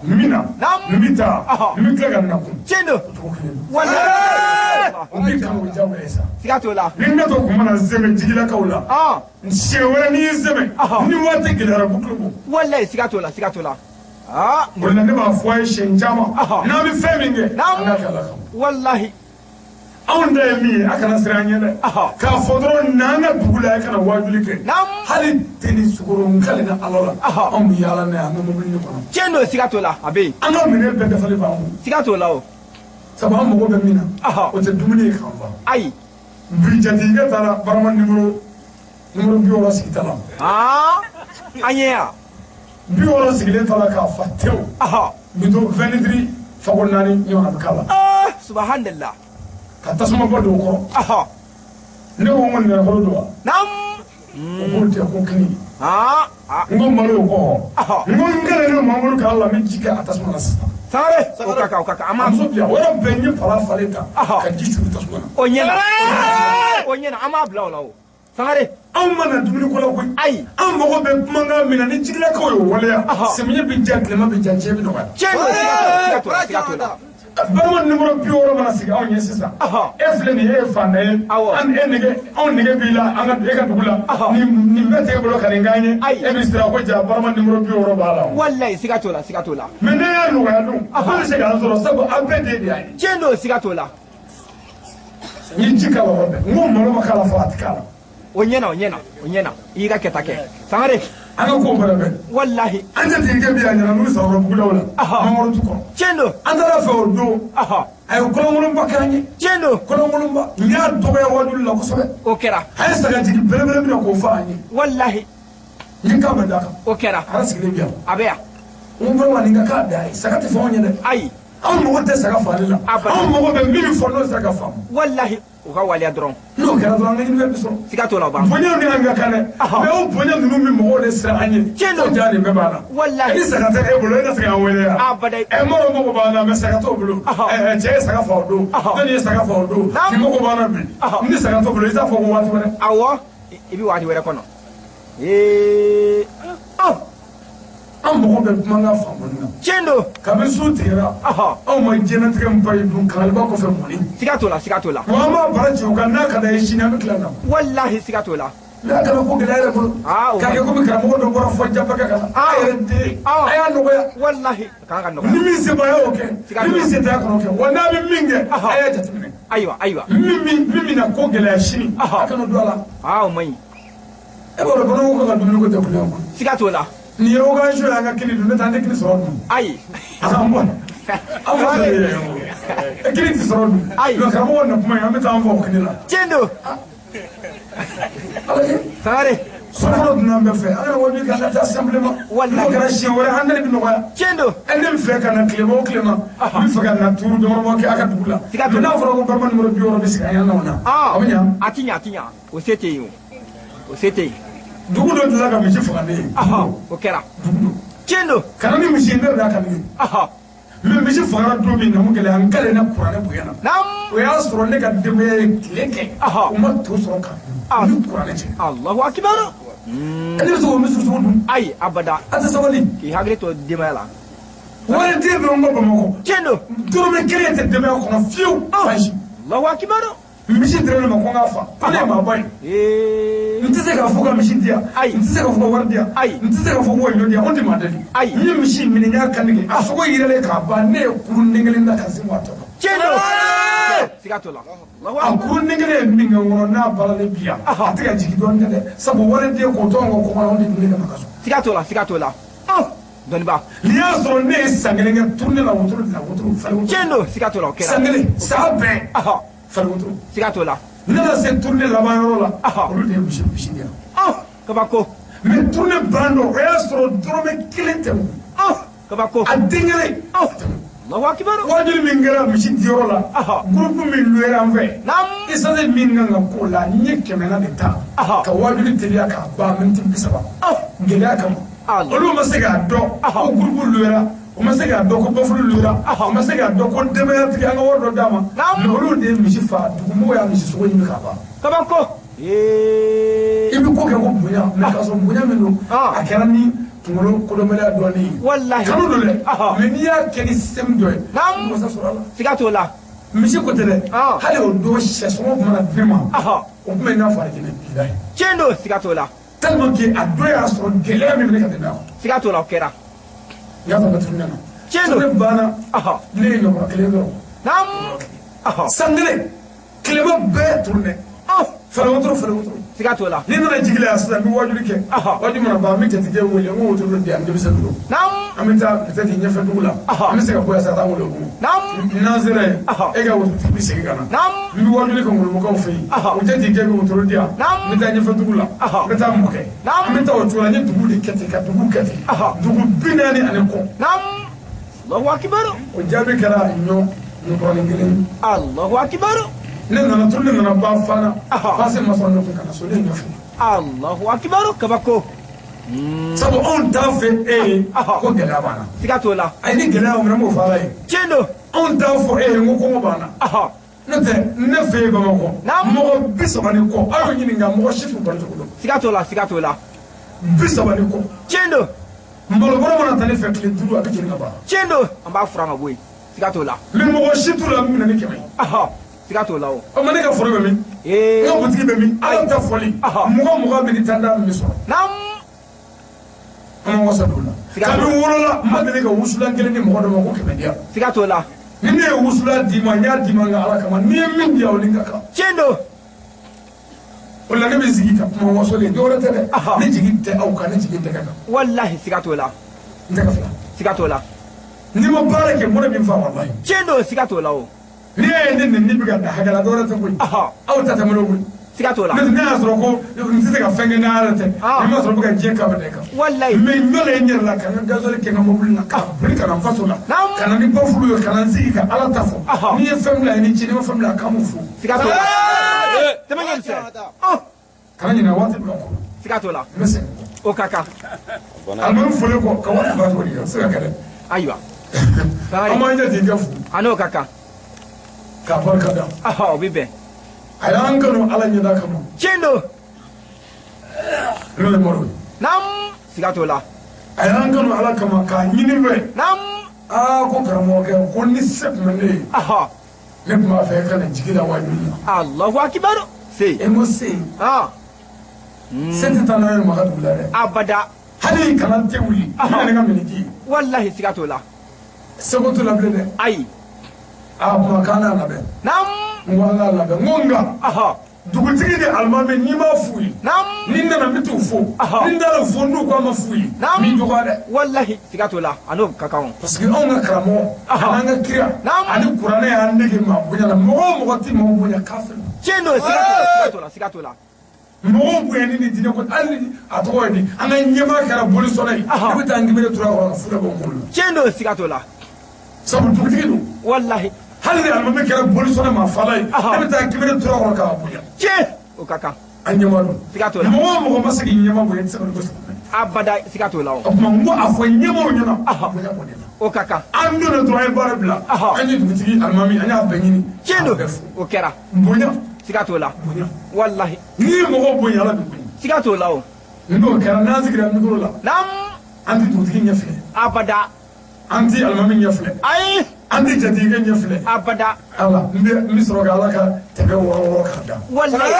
S1: N bɛ na. N bɛ taa. N bɛ tila ka na kun.
S2: Tiɲɛ don.
S1: O cogo kelen don.
S2: Walayi.
S1: O b'i kanu o diyagoya ye sa.
S2: Siga t'o la.
S1: Ni n ka to kun mana sɛmɛ jigilakaw la. Siɲɛ wɛrɛ n'i y'i sɛmɛ. Ni waati gɛlɛyara boucle bɔ.
S2: Walayi siga t'o la, siga t'o la.
S1: O la ne b'a fɔ a ye siɲɛ caman. N'an bɛ fɛn min kɛ. An k'a kɛ Ala kama.
S2: Walahi.
S1: Anw ta ye min ye a kana siran an ɲɛ dɛ. K'a fɔ dɔrɔn n'an ka dugu la a kana wajuli kɛ. Hali te ni sukaro n kale na Ala la. Anw bɛ yaala n'a ye an ka mobili kɔnɔ.
S2: Tiɲɛ don, siga t'o la, a bɛ yen.
S1: An ka minɛn bɛɛ dafalen b'an kun.
S2: Siga t'o la o.
S1: Sabu an mago bɛ min na. O tɛ dumuni ye k'an fa.
S2: Ayi.
S1: Bi jatigikɛ taara barama numéro 60 sigi ta la.
S2: An ye yan.
S1: 60 sigilen ta la k'a fa tewu. Bidon 20 litres fako 4 ɲɔgɔn bɛ k'a la.
S2: Subhanallah.
S1: Ka tasuma bɔ don o kɔrɔ. Ne ko n ko nɛrɛkolo don wa? O k'o tɛ ko kini. N ko malo o kɔ. N ko n kɛlen ne Mamadu k'a la n bɛ ji kɛ a tasuma na sisan.
S2: Sangare o ka kan o ka kan an
S1: m'a. Muso bi yan o yɔrɔ bɛɛ n ye pala falen ta ka ji curu tasuma na.
S2: O ɲɛna o ɲɛna an b'a bila o la o. Sangare.
S1: Anw ma na dumuni ko la koyi.
S2: Ayi.
S1: An mago bɛ kumakan min na ni jigilakaw y'o waleya. Samiya bɛ diya tilema bɛ diya diɲɛ bɛ nɔgɔya.
S2: Tiɲɛ don siga t'o la.
S1: Barama numéro 60 mana sigi anw ye sisan. E filɛ nin ye e ye fantan ye. An e nege anw nege b'i la an ka e ka dugu la. Nin bɛɛ t'e bolo ka nin k'an ye. E bɛ siran ko ja barama numéro 60 b'a la.
S2: Walayi siga t'o la siga t'o la.
S1: Mais ne y'a nɔgɔya dun. Ko bɛ se k'an sɔrɔ sabu an bɛɛ den de y'a ye.
S2: Tiɲɛ don siga t'o la.
S1: N ye ji k'a la yɔrɔ bɛɛ n ko malo ma k'a la fɔlɔ a tɛ k'a la.
S2: O ɲɛna o ɲɛna o ɲɛna i y'i ka kɛta kɛ Sangare.
S1: An ka kow bɛrɛ bɛn.
S2: Walahi.
S1: An tɛ tigɛ bi a ɲɛna n'u sɔrɔ bugudaw la. Mangoro tu kɔrɔ.
S2: Tiɲɛ don.
S1: An taara fɛ o don. A ye kɔlɔnkolonba k'an ye.
S2: Tiɲɛ don.
S1: Kɔlɔnkolonba. N y'a dɔgɔya wajuli la kosɛbɛ.
S2: O kɛra.
S1: A ye sagajigi belebele minɛ k'o fa an ye.
S2: Walahi.
S1: N ye kan bɛɛ d'a kan.
S2: O kɛra.
S1: A yɛrɛ sigilen bi yan.
S2: A bɛ yan.
S1: N ko vraiment nin ka k'a dan ye saga tɛ fɔ anw ye dɛ.
S2: Ayi.
S1: Anw mago tɛ saga fagali la. Anw mago bɛ min fɔ n'o sera ka faamu.
S2: Walahi. U ka waleya dɔrɔn.
S1: N'o kɛra dɔrɔn an ka ɲininkali bɛ sɔrɔ.
S2: Siga t'o la o b'an.
S1: Bonya ni an ka kan dɛ. Mais o bonya ninnu bɛ mɔgɔw de siran an ɲɛ.
S2: Tiɲɛ don.
S1: Ko ja nin bɛɛ b'an na.
S2: Walahi.
S1: Ni saga tɛ e bolo e tɛ se k'an wele yan.
S2: Abada.
S1: Ɛ mɔgɔ mago b'an na mais saga t'o bolo. Ɛ cɛ ye saga fa o don. Ne ye saga fa o don. Nin mago b'an na bi. Ni saga t'o bolo i t'a fɔ ko waati wɛrɛ.
S2: Awɔ i bɛ waati wɛrɛ kɔnɔ. Ee.
S1: An mago bɛ kumakan faamuni na.
S2: Tiɲɛ don.
S1: Kabini su tigɛra. Anw ma diɲɛlatigɛ min ba ye dun kangaliba kɔfɛ mɔni.
S2: Siga t'o la siga t'o la.
S1: Wa an b'a bara ci o kan n'a ka d'a ye sini an bɛ tila na.
S2: Walahi siga t'o la.
S1: Mais a kana ko gɛlɛya yɛrɛ bolo. K'a kɛ komi karamɔgɔ dɔ bɔra fɔ jafakɛ ka na. A yɛrɛ den. A y'a nɔgɔya.
S2: Walahi a kan ka nɔgɔya.
S1: Ni min se b'a ye o kɛ. Ni min se t'a kɔnɔ kɛ. Wa n'a bɛ min kɛ. A y'a jateminɛ.
S2: Ayiwa ayiwa.
S1: Min bɛna ko gɛlɛya sini. A kana don a la.
S2: O man ɲi.
S1: E b'a dɔn bamananw ka dumuni ko tɛ kuleya koyi.
S2: Siga t'o la.
S1: Nin ye occasion ye an ka kini dun ne tɛ an tɛ kini sɔrɔ dun.
S2: Ayi.
S1: A k'an bɔ. An bɔ e kini tɛ sɔrɔ dun.
S2: Ayi.
S1: Donc karamɔgɔ na kuma ye an bɛ taa an fɔ o kini la.
S2: Tiɲɛ don.
S1: Ala ye.
S2: Sangare.
S1: Sɔfɔlɔ dun an bɛɛ fɛ an kana wajibi k'an ladiya simplement.
S2: Walahi.
S1: N'o kɛra siɲɛ wɛrɛ an dali bɛ nɔgɔya.
S2: Tiɲɛ don.
S1: E ne bɛ fɛ ka na tilema o tilema. N bɛ fɛ ka na tuuru damadɔ kɛ a ka dugu la.
S2: Siga t'o la.
S1: Mais n'a fɔra ko barama numéro 60 bɛ sigi an ɲɛ na o na. A bɛ ɲa.
S2: A ti ɲa a ti ɲa o se tɛ yen o. O se tɛ yen.
S1: Dugu dɔ delila ka misi faga ne ye.
S2: O kɛra.
S1: Dugu dɔ.
S2: Tiɲɛ don.
S1: Ka na ni misi ye ne yɛrɛ y'a kanu ye. Mais misi fagara don min na mun gɛlɛya n kalenna kuranɛ bonya na. O y'a sɔrɔ ne ka denbaya ye tile kɛ. U ma to sɔrɔ ka dun. Ni kuranɛ cɛ.
S2: Alahu akibaru.
S1: E ne bɛ se k'o misi sogo dun.
S2: Ayi abada.
S1: A tɛ sabali.
S2: K'i hakili to denbaya la.
S1: Wari den bɛ n kɔ Bamakɔ.
S2: Tiɲɛ don.
S1: Dɔrɔmɛ kelen tɛ denbaya kɔnɔ fiyewu. Fan si.
S2: Alahu akibaru.
S1: Misi dira ne ma ko n k'a fa ko ne ye maaba ye. N tɛ se k'a fɔ ka misi di yan.
S2: Ayi.
S1: N tɛ se k'a fɔ ka wari di yan.
S2: Ayi.
S1: N tɛ se k'a fɔ ko ɲɔ di yan. Anw tɛ maa deli.
S2: Ayi.
S1: N ye misi minɛ n y'a kantigɛ a sogo yɛrɛlen k'a ban ne ye kurun den kelen da ka se wa tɔ kan.
S2: Tiɲɛ don. Siga t'o la.
S1: A kurun den kelen ye min kɛ n kɔnɔ n'a balalen bi yan a tɛ ka jigin dɔɔnin dɛ sabu wari den k'o to an ka ko kɔnɔ anw tɛ dumuni kɛ ma ka so.
S2: Siga t'o la siga t'o la. Dɔnniba.
S1: N'i y'a sɔrɔ ne ye san kelen kɛ tournée la wotoro de la wotoro fali wotoro.
S2: Tiɲɛ don siga t'o la o kɛra.
S1: San kelen san bɛɛ. Fali wotoro.
S2: Siga t'o la.
S1: Ne nana se tournée laban yɔrɔ la. Olu de ye misi di yan.
S2: Kabako.
S1: Mais tournée ban dɔ o y'a sɔrɔ dɔrɔmɛ kelen tɛ n kun.
S2: Kabako.
S1: A den kelen.
S2: Allahu akibaru.
S1: Wajuli min kɛra misi diyɔrɔ la. Groupe min louera an fɛ. Essence min kan ka k'o la n ye 100 de ta. Ka wajuli teliya k'a ban miniti 30. Gɛlɛya kama. Olu ma se k'a dɔn ko groupe louera. O ma se k'a dɔn ko bafulu louera. O ma se k'a dɔn ko denbayatigi an ka wari dɔ d'a ma. Mais olu de ye misi fa dugumɔgɔw y'a misi sogo ɲimi k'a ban.
S2: Kabako.
S1: I bɛ ko kɛ ko bonya mais k'a sɔrɔ bonya min don a kɛra ni kunkolo kodɔnbaliya dɔɔnin ye.
S2: Walahi.
S1: Kanu don dɛ. Mais n'i y'a kɛ ni système dɔ ye. Masa sɔrɔ a la.
S2: Siga t'o la.
S1: Misi ko tɛ dɛ. Hali o don sɛ sɔngɔ tun mana di ne ma. O tun bɛ i n'a fɔ alijinɛ bilahi.
S2: Tiɲɛ don siga t'o la.
S1: Tellement que a dɔ y'a sɔrɔ gɛlɛya min bɛ ne ka denbaya kɔnɔ.
S2: Siga t'o la o kɛra.
S1: N y'a fɔ tournée na.
S2: Tiɲɛ don.
S1: Tournée banna. Ne ye ɲɔgɔn kelen dɔrɔn. San kelen tilema bɛɛ tournée. Fali wotoro fali wotoro.
S2: Siga t'o la.
S1: Ni nana jigin la yan sisan n bɛ wajuli kɛ. Wajuli mana ban n bɛ jatigɛ wele n ko wotoro dɔ di yan denmisɛnnin don. An bɛ taa peut-être ɲɛfɛ dugu la. An bɛ se ka bɔ yan sisan ka taa Wolobugu. N'an sera yen e ka wotorotigi bɛ segin ka na. N bɛ wajuli kɛ Ngolobugukaw fɛ yen. O jatigɛ bɛ wotoro di yan. N bɛ taa ɲɛfɛ dugu la. N bɛ taa Mɔkɛ. An bɛ taa o cogo la n ye dugu de kɛ ten ka dugu kɛ ten. Dugu 40 ani kɔ.
S2: Allahu akibaru.
S1: O jaabi kɛra ɲɔ ɲɔkɔrɔnin kelen.
S2: Allahu akibaru.
S1: Ne nana tulu, ne nana ban fana. Pase ma sɔrɔ ne kun ka na so, ne ye ɲɛfɔ.
S2: Allahu akibaru, kabako.
S1: Sabu anw t'a fɛ e ye ko gɛlɛya b'an na.
S2: Siga t'o la.
S1: Ayi, ni gɛlɛya y'anw minɛ, n b'o fɔ Ala ye.
S2: Tiɲɛ don.
S1: Anw t'a fɔ e ye n ko kɔngɔ b'an na. N'o tɛ, ne fɛ yen Bamakɔ, mɔgɔ 30 ni kɔ, aw y'o ɲininka, mɔgɔ si t'u balo cogo dɔn.
S2: Siga t'o la, siga t'o la.
S1: 30 ni kɔ.
S2: Tiɲɛ don.
S1: Malobɔrɔ mana ta ne fɛ tile 5, a bɛ joli ka ban.
S2: Tiɲɛ don, an b'a furan ka bɔ yen, siga t'o la.
S1: Mais mɔgɔ si t'u la min bɛ na ni 100 ye.
S2: Siga t'o la o.
S1: O ma, ne ka foro bɛ min? N ka butigi bɛ min? Ala ta fɔli. 20 20 bɛ ni tan tan min bɛ sɔrɔ. An ma wasa don o la. Kabini n wolola, n ma deli ka wusulan kelen di mɔgɔ dɔ ma ko 100 di yan.
S2: Siga t'o la.
S1: Ni ne ye wusulan d'i ma, n y'a d'i ma n ka Ala kama. N'i ye min di yan, o ni n ka kan.
S2: Tiɲɛ don.
S1: O la ne bɛ sigi ka kuma wasolen, dɔwɛrɛ tɛ dɛ. Ne jigi tɛ aw kan, ne jigi tɛ ka kan.
S2: Walahi, siga t'o la.
S1: N tɛ ka fila.
S2: Siga t'o la.
S1: N'i ma baara kɛ, mɔnɛ bɛ n fa, walahi.
S2: Tiɲɛ don, siga t'o la o.
S1: N'i y'a ye ne nɛni bɛ ka dan hakɛ la, dɔwɛrɛ tɛ koyi. Aw ta tɛmɛn'o koyi.
S2: Siga t'o la.
S1: Ne y'a sɔrɔ ko n tɛ se ka fɛn kɛ n'a yɛrɛ tɛ. Ni ma sɔrɔ bɛ ka diɲɛ kaba de kan.
S2: Walayi.
S1: Mais n jɔlen n yɛrɛ la ka n ka gasoil kɛ n ka mobili la ka boli ka na n faso la. Ka na ni bafulu ye, ka na n sigi ka Ala ta fɔ. N'i ye fɛn bila i ni ce, n'i ma fɛn bila a k'an m'o fo.
S2: Siga t'o la. Tɛmɛ ɲɛ misɛn.
S1: Kana ɲinɛ, waati bɛ ka kɔrɔ.
S2: Siga t'o la.
S1: N bɛ segin.
S2: O ka kan.
S1: Alimami folen kɔ ka waati ban cogo di? A tɛ se ka kɛ dɛ.
S2: Ayiwa.
S1: An b'an jatigikɛ fo.
S2: A n'o ka kan.
S1: K'a barika da.
S2: O bɛ bɛn.
S1: A y'an kanu Ala ɲɛda kama.
S2: Tiɲɛ don.
S1: N'o ye Maro ye.
S2: Siga t'o la.
S1: A y'an kanu Ala kama k'a ɲini fɛ. Aa, ko karamɔgɔkɛ, ko ni se tun bɛ ne ye. Ne tun b'a fɛ e ka na jigi la waajuli la.
S2: Allahu akibaru. Se.
S1: E ko se. Se tɛ taa n'a ye Maka dugu la dɛ.
S2: Abada.
S1: Hali kana tɛ wuli. I bɛna ne ka miniji ye.
S2: Walahi, siga t'o la.
S1: Seko t'o la bilen dɛ.
S2: Ayi.
S1: A kuma k'an k'a labɛn. N ko an k'a labɛn, n ko nka. Dugutigi ni alimami, n'i m'a f'u ye. Ni n nana, n bɛ t'u fo. Ni n taara fo, n'u ko an ma f'u ye. N b'i dɔgɔya dɛ.
S2: Walahi, siga t'o la, a n'o ka kan o.
S1: Parce que anw ka karamɔgɔ, ani an ka kira, ani kuranɛ y'an nege maa bonya la. Mɔgɔ o mɔgɔ ti maaw bonya, kafiri.
S2: Tiɲɛ don, siga t'o la, siga t'o la, siga t'o la.
S1: Mɔgɔw bonyani ni diinɛ ko, hali ni a tɔgɔ ye di, an ka ɲɛmaa kɛra bolisɔnna ye, ne bɛ taa n kibere tura kɔrɔ ka fu bɔ n kunkolo la.
S2: Tiɲɛ don, siga t'o la.
S1: Sabu dugutigi don.
S2: Walahi.
S1: Hali ni alimami kɛra bolisɔnna maa fala ye, ne bɛ taa kibere tura kɔrɔ k'a bonya.
S2: Tiɲɛ, o ka kan.
S1: An ɲɛmaa don.
S2: Siga t'o la.
S1: Mɔgɔ o mɔgɔ ma se k'i ɲɛmaa bonya, i tɛ se ka ko silamɛ.
S2: Abada, siga t'o la o.
S1: O tuma n ko a fɔ ɲɛmaaw ɲɛna, bonya kɔni la.
S2: O ka kan.
S1: An donna dɔrɔn, an ye baara bila. An ye dugutigi, alimami, an y'a bɛɛ ɲini.
S2: Tiɲɛ don, o kɛra.
S1: Bonya.
S2: Siga t'o la.
S1: Bonya.
S2: Walahi.
S1: N'i ye mɔgɔw bonya, Ala bɛ bonya.
S2: Siga t'o la o.
S1: N'o kɛra, n'an sigira micro la. An tɛ dugutigi ɲɛ filɛ.
S2: Abada.
S1: An tɛ alimami ɲɛ filɛ.
S2: Ayi.
S1: An tɛ jatigikɛ ɲɛ filɛ.
S2: Abada.
S1: Ala, n bɛ sɔrɔ ka Ala ka tɛmɛ wɔrɔ wɔrɔ k'a da.
S2: Walahi.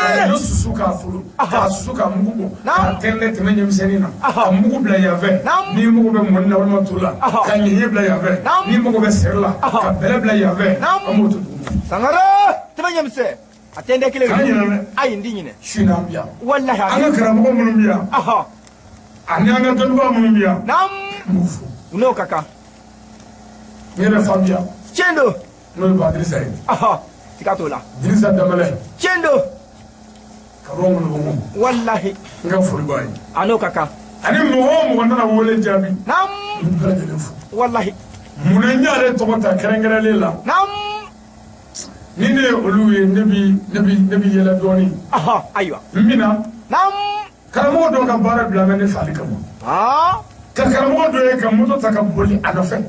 S1: Ka ɲɔ susu k'a folo. K'a susu k'a mugu bɔ. K'a tɛntɛn tɛmɛ ɲɛmisɛnnin na. Ka mugu bila yan fɛ. N'i mago bɛ mɔni na walima to la. Ka ɲɛɲɛ bila yan fɛ. N'i mago bɛ sɛri la. Ka bɛlɛ bila yan fɛ. An b'o to duguma.
S2: Sangare. Tɛmɛ ɲɛmisɛn. A tɛntɛn kelen.
S1: Kana ɲinɛ dɛ.
S2: Ayi, n ti ɲinɛ.
S1: Su in na an bi yan.
S2: Walahi.
S1: An ka karamɔgɔ minnu bi yan. Ani an ka dɔnnibaa minnu bi yan. N b'u fo.
S2: N'o ka kan.
S1: N yɛrɛ fa bi yan.
S2: Tiɲɛ don.
S1: N'o ye Ba Dirisa ye.
S2: Siga t'o la.
S1: Dirisa Danbɛlɛ.
S2: Tiɲɛ don.
S1: Ka bɔ Ŋoloboŋo.
S2: Walahi.
S1: N ka foli b'a ye.
S2: A n'o ka kan.
S1: Ani mɔgɔ o mɔgɔ nana wele jaabi. N bɛ bɛɛ lajɛlen fo.
S2: Walahi.
S1: Munna n y'ale tɔgɔ ta kɛrɛnkɛrɛnlen la. Ni ne ye olu ye, ne bi yɛlɛ dɔɔnin.
S2: Ayiwa.
S1: N bɛ na. Karamɔgɔ dɔw ka baara bila bɛ ne fali kama. Ka karamɔgɔ dɔ ye ka moto ta ka boli a nɔfɛ.